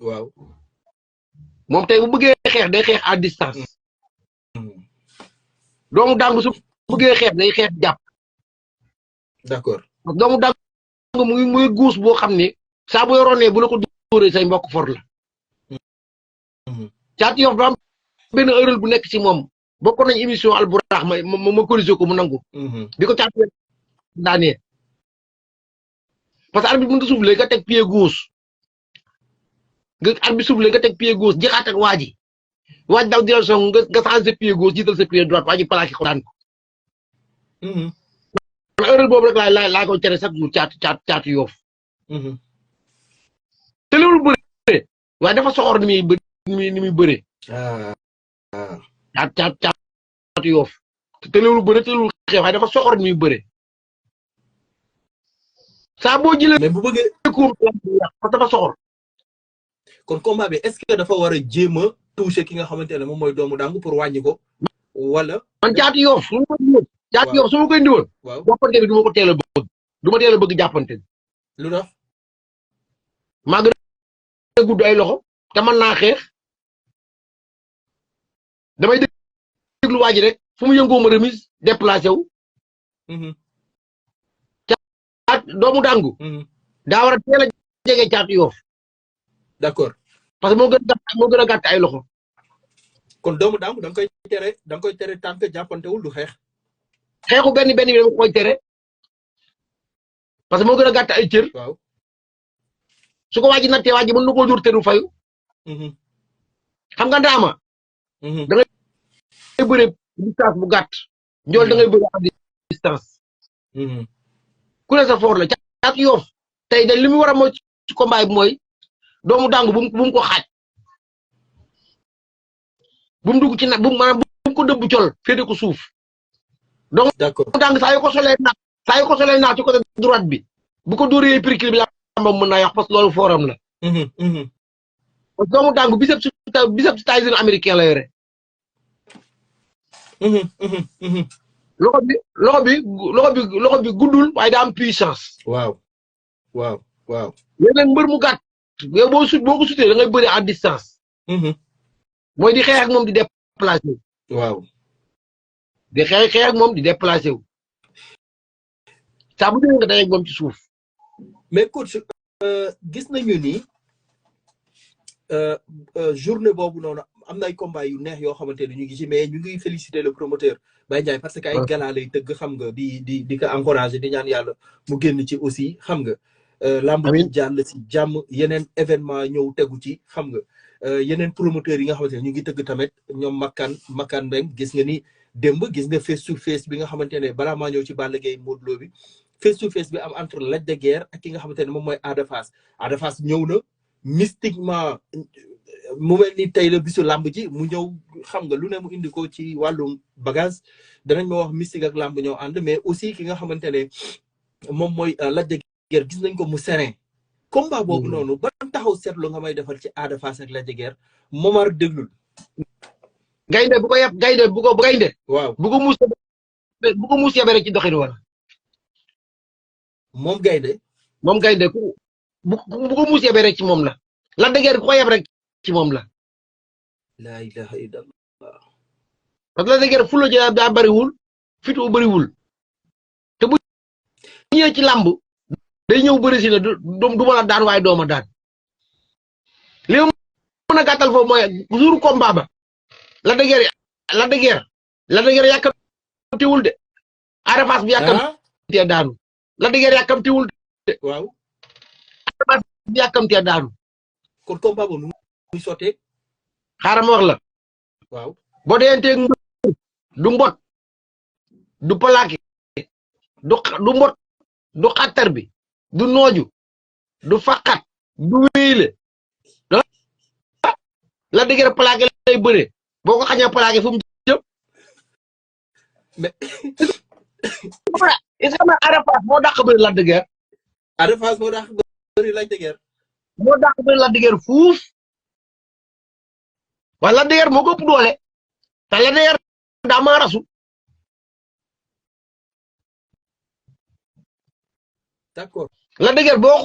waaw moom tey bu bëggee xeex day xeex à distance doomu Dangu su bëggee xeex day xeex jàpp d'accord doomu Dangu muy guus boo xam ne saa bu yoroonee bu la ko dóoree say mbokk for la Caatu Yoff daam benn erreur bu nekk ci moom bokkoon nañ émission alburax ma corrigé ko mu nangu bi ko Caatu Yoff daanee parce que arbitre bi mënta soufflé nga teg pied gauche nga arbitre soufflé nga teg pied gauche jeexaat ak waaj daw di la song nga changé pied gauche jiital sa pied droite waa ji plaqué ko daan ko erreur boobu rek laa koy tere chaque jour Caatu Yoff te loolu bëre waaye dafa soxor ni muy bëre Caatu Yoff te loolu bëre te loolu xeex waaye dafa soxor ni muy bëre saa boo jëlee mais bu bëggee parce que dafa soxor kon combat bi est-ce que dafa war a jéem a toucher ki nga xamante ne moom mooy doomu Dangu pour wàññi ko wala man Caatu Yoff su ma koy indiwoon waaw jàppante bi du ma ko teel a bëgg du ma teel a bëgg jàppante bi lu tax maa gën a gudd ay loxo te mën naa xeex damay déglu waa ji rek fu mu yëngoo ma remise déplacé wu doomu Dangu daa war a teel a jege Caatu Yoff d'accord parce que moo gën a gàtt ay loxo kon doomu daangu da nga koy tere tant que jàppantewul du xeex. xeexu benn bi dama koy tere parce que moo gën a gàtt ay cër. waaw su ko waaj nattee waaj mën na koo dóor te du fayu. xam nga ndaama. da ngay bëre distance bu gàtt. njool da ngay bëre à distance. ku ne sa fort la caat yoof tey dañ li mu war a mooy ci combat bi mooy doomu daangu bu mu ko xaaj. bu mu dugg ci nag bu mu ko dëbb col féete ko suuf. donc dang saa yu ko solee naat ci côté droite bi bu ko dóoree pericule bi lambam mën naa yàq parce que loolu forum la. parce que doomu dang biceps Tyson américain la yore. loxo bi guddul waaye daa am puissance. waaw. léegi nag mbër mu gàtt yow boo ko sutee da ngay bëri à distance. mooy di xeex ak moom di déplacé wu. waaw. di xeex ak moom di déplacé wu. saa bu dee nga dajeeg moom ci suuf. mais coach gis nañu ni journée boobu noonu am na ay combat yu neex yoo xamante ne ñu ngi ci mais ñu ngi féliciter le promoteur Baye Ndiaye parce que ay gala lay tëgg xam nga di ko encourager di ñaan yàlla mu génn ci aussi xam nga. lamb bi jàll si jàmm yeneen événement ñëw tegu ci xam nga. yeneen promoteurs yi nga xamante ne ñu ngi tëgg tamit ñoom Makan Mbeng gis nga ni démb gis nga face to face bi nga xamante ne balaa maa ñëw ci Balla Gaye Modou Lo bi face to face bi am entre Lac de Guiers ak ki nga xamante ne moom mooy Ada Fass ñëw na mystiquement mu mel ni tey la bisu làmb ji mu ñëw xam nga lu ne mu indi ko ci wàllum bagage danañ ma wax mystique ak làmb ñoo ànd mais aussi ki nga xamante ne moom mooy Lac de Guiers gis nañ ko mu serein combat boobu noonu ba taxaw seetlu nga may defal ci Ada Fass ak Lac de Guiers Momar déglul. gaynde bu ko yab gaynde bu ko gaynde. waaw bu ko muus yabe rek ci doxin wala. moom gaynde bu ko muus yabe rek ci moom la. Lac de Guiers bu ko yab rek ci moom la. la ilaha illallah. parce que Lac de Guiers fulla ji daa bariwul fitu bariwul te bu ñëwee ci làmb day ñëw bëri si ne du ma la daan waaye dooma daan li ma mën a gàttal foofu mooy jour combat ba Lac de Guiers yàkkamtiwul de Ada Fass bi yàkkamtee daanu Lac de Guiers yàkkamtiwul de waaw Ada Fass bi yàkkamtee daanu kon combat boobu nu muy sottee xaaral ma wax la waaw boo deyanteeg mbër du mbot du plaqué du mbot du xattar bi du nooju du faqat du wéyle Lac de Guiers plaqué lay bëree boo ko xañee plaqué fu mu jëm mais est-ce que Ada Fass moo dàq bëri Lac de Guiers. Ada Fass moo dàq bëri Lac de Guiers. moo dàq bëri Lac de Guiers fuuf waaye Lac de Guiers moo ko ëpp doole te Lac de Guiers daa maa rasu. d'accord Lac de Guiers boo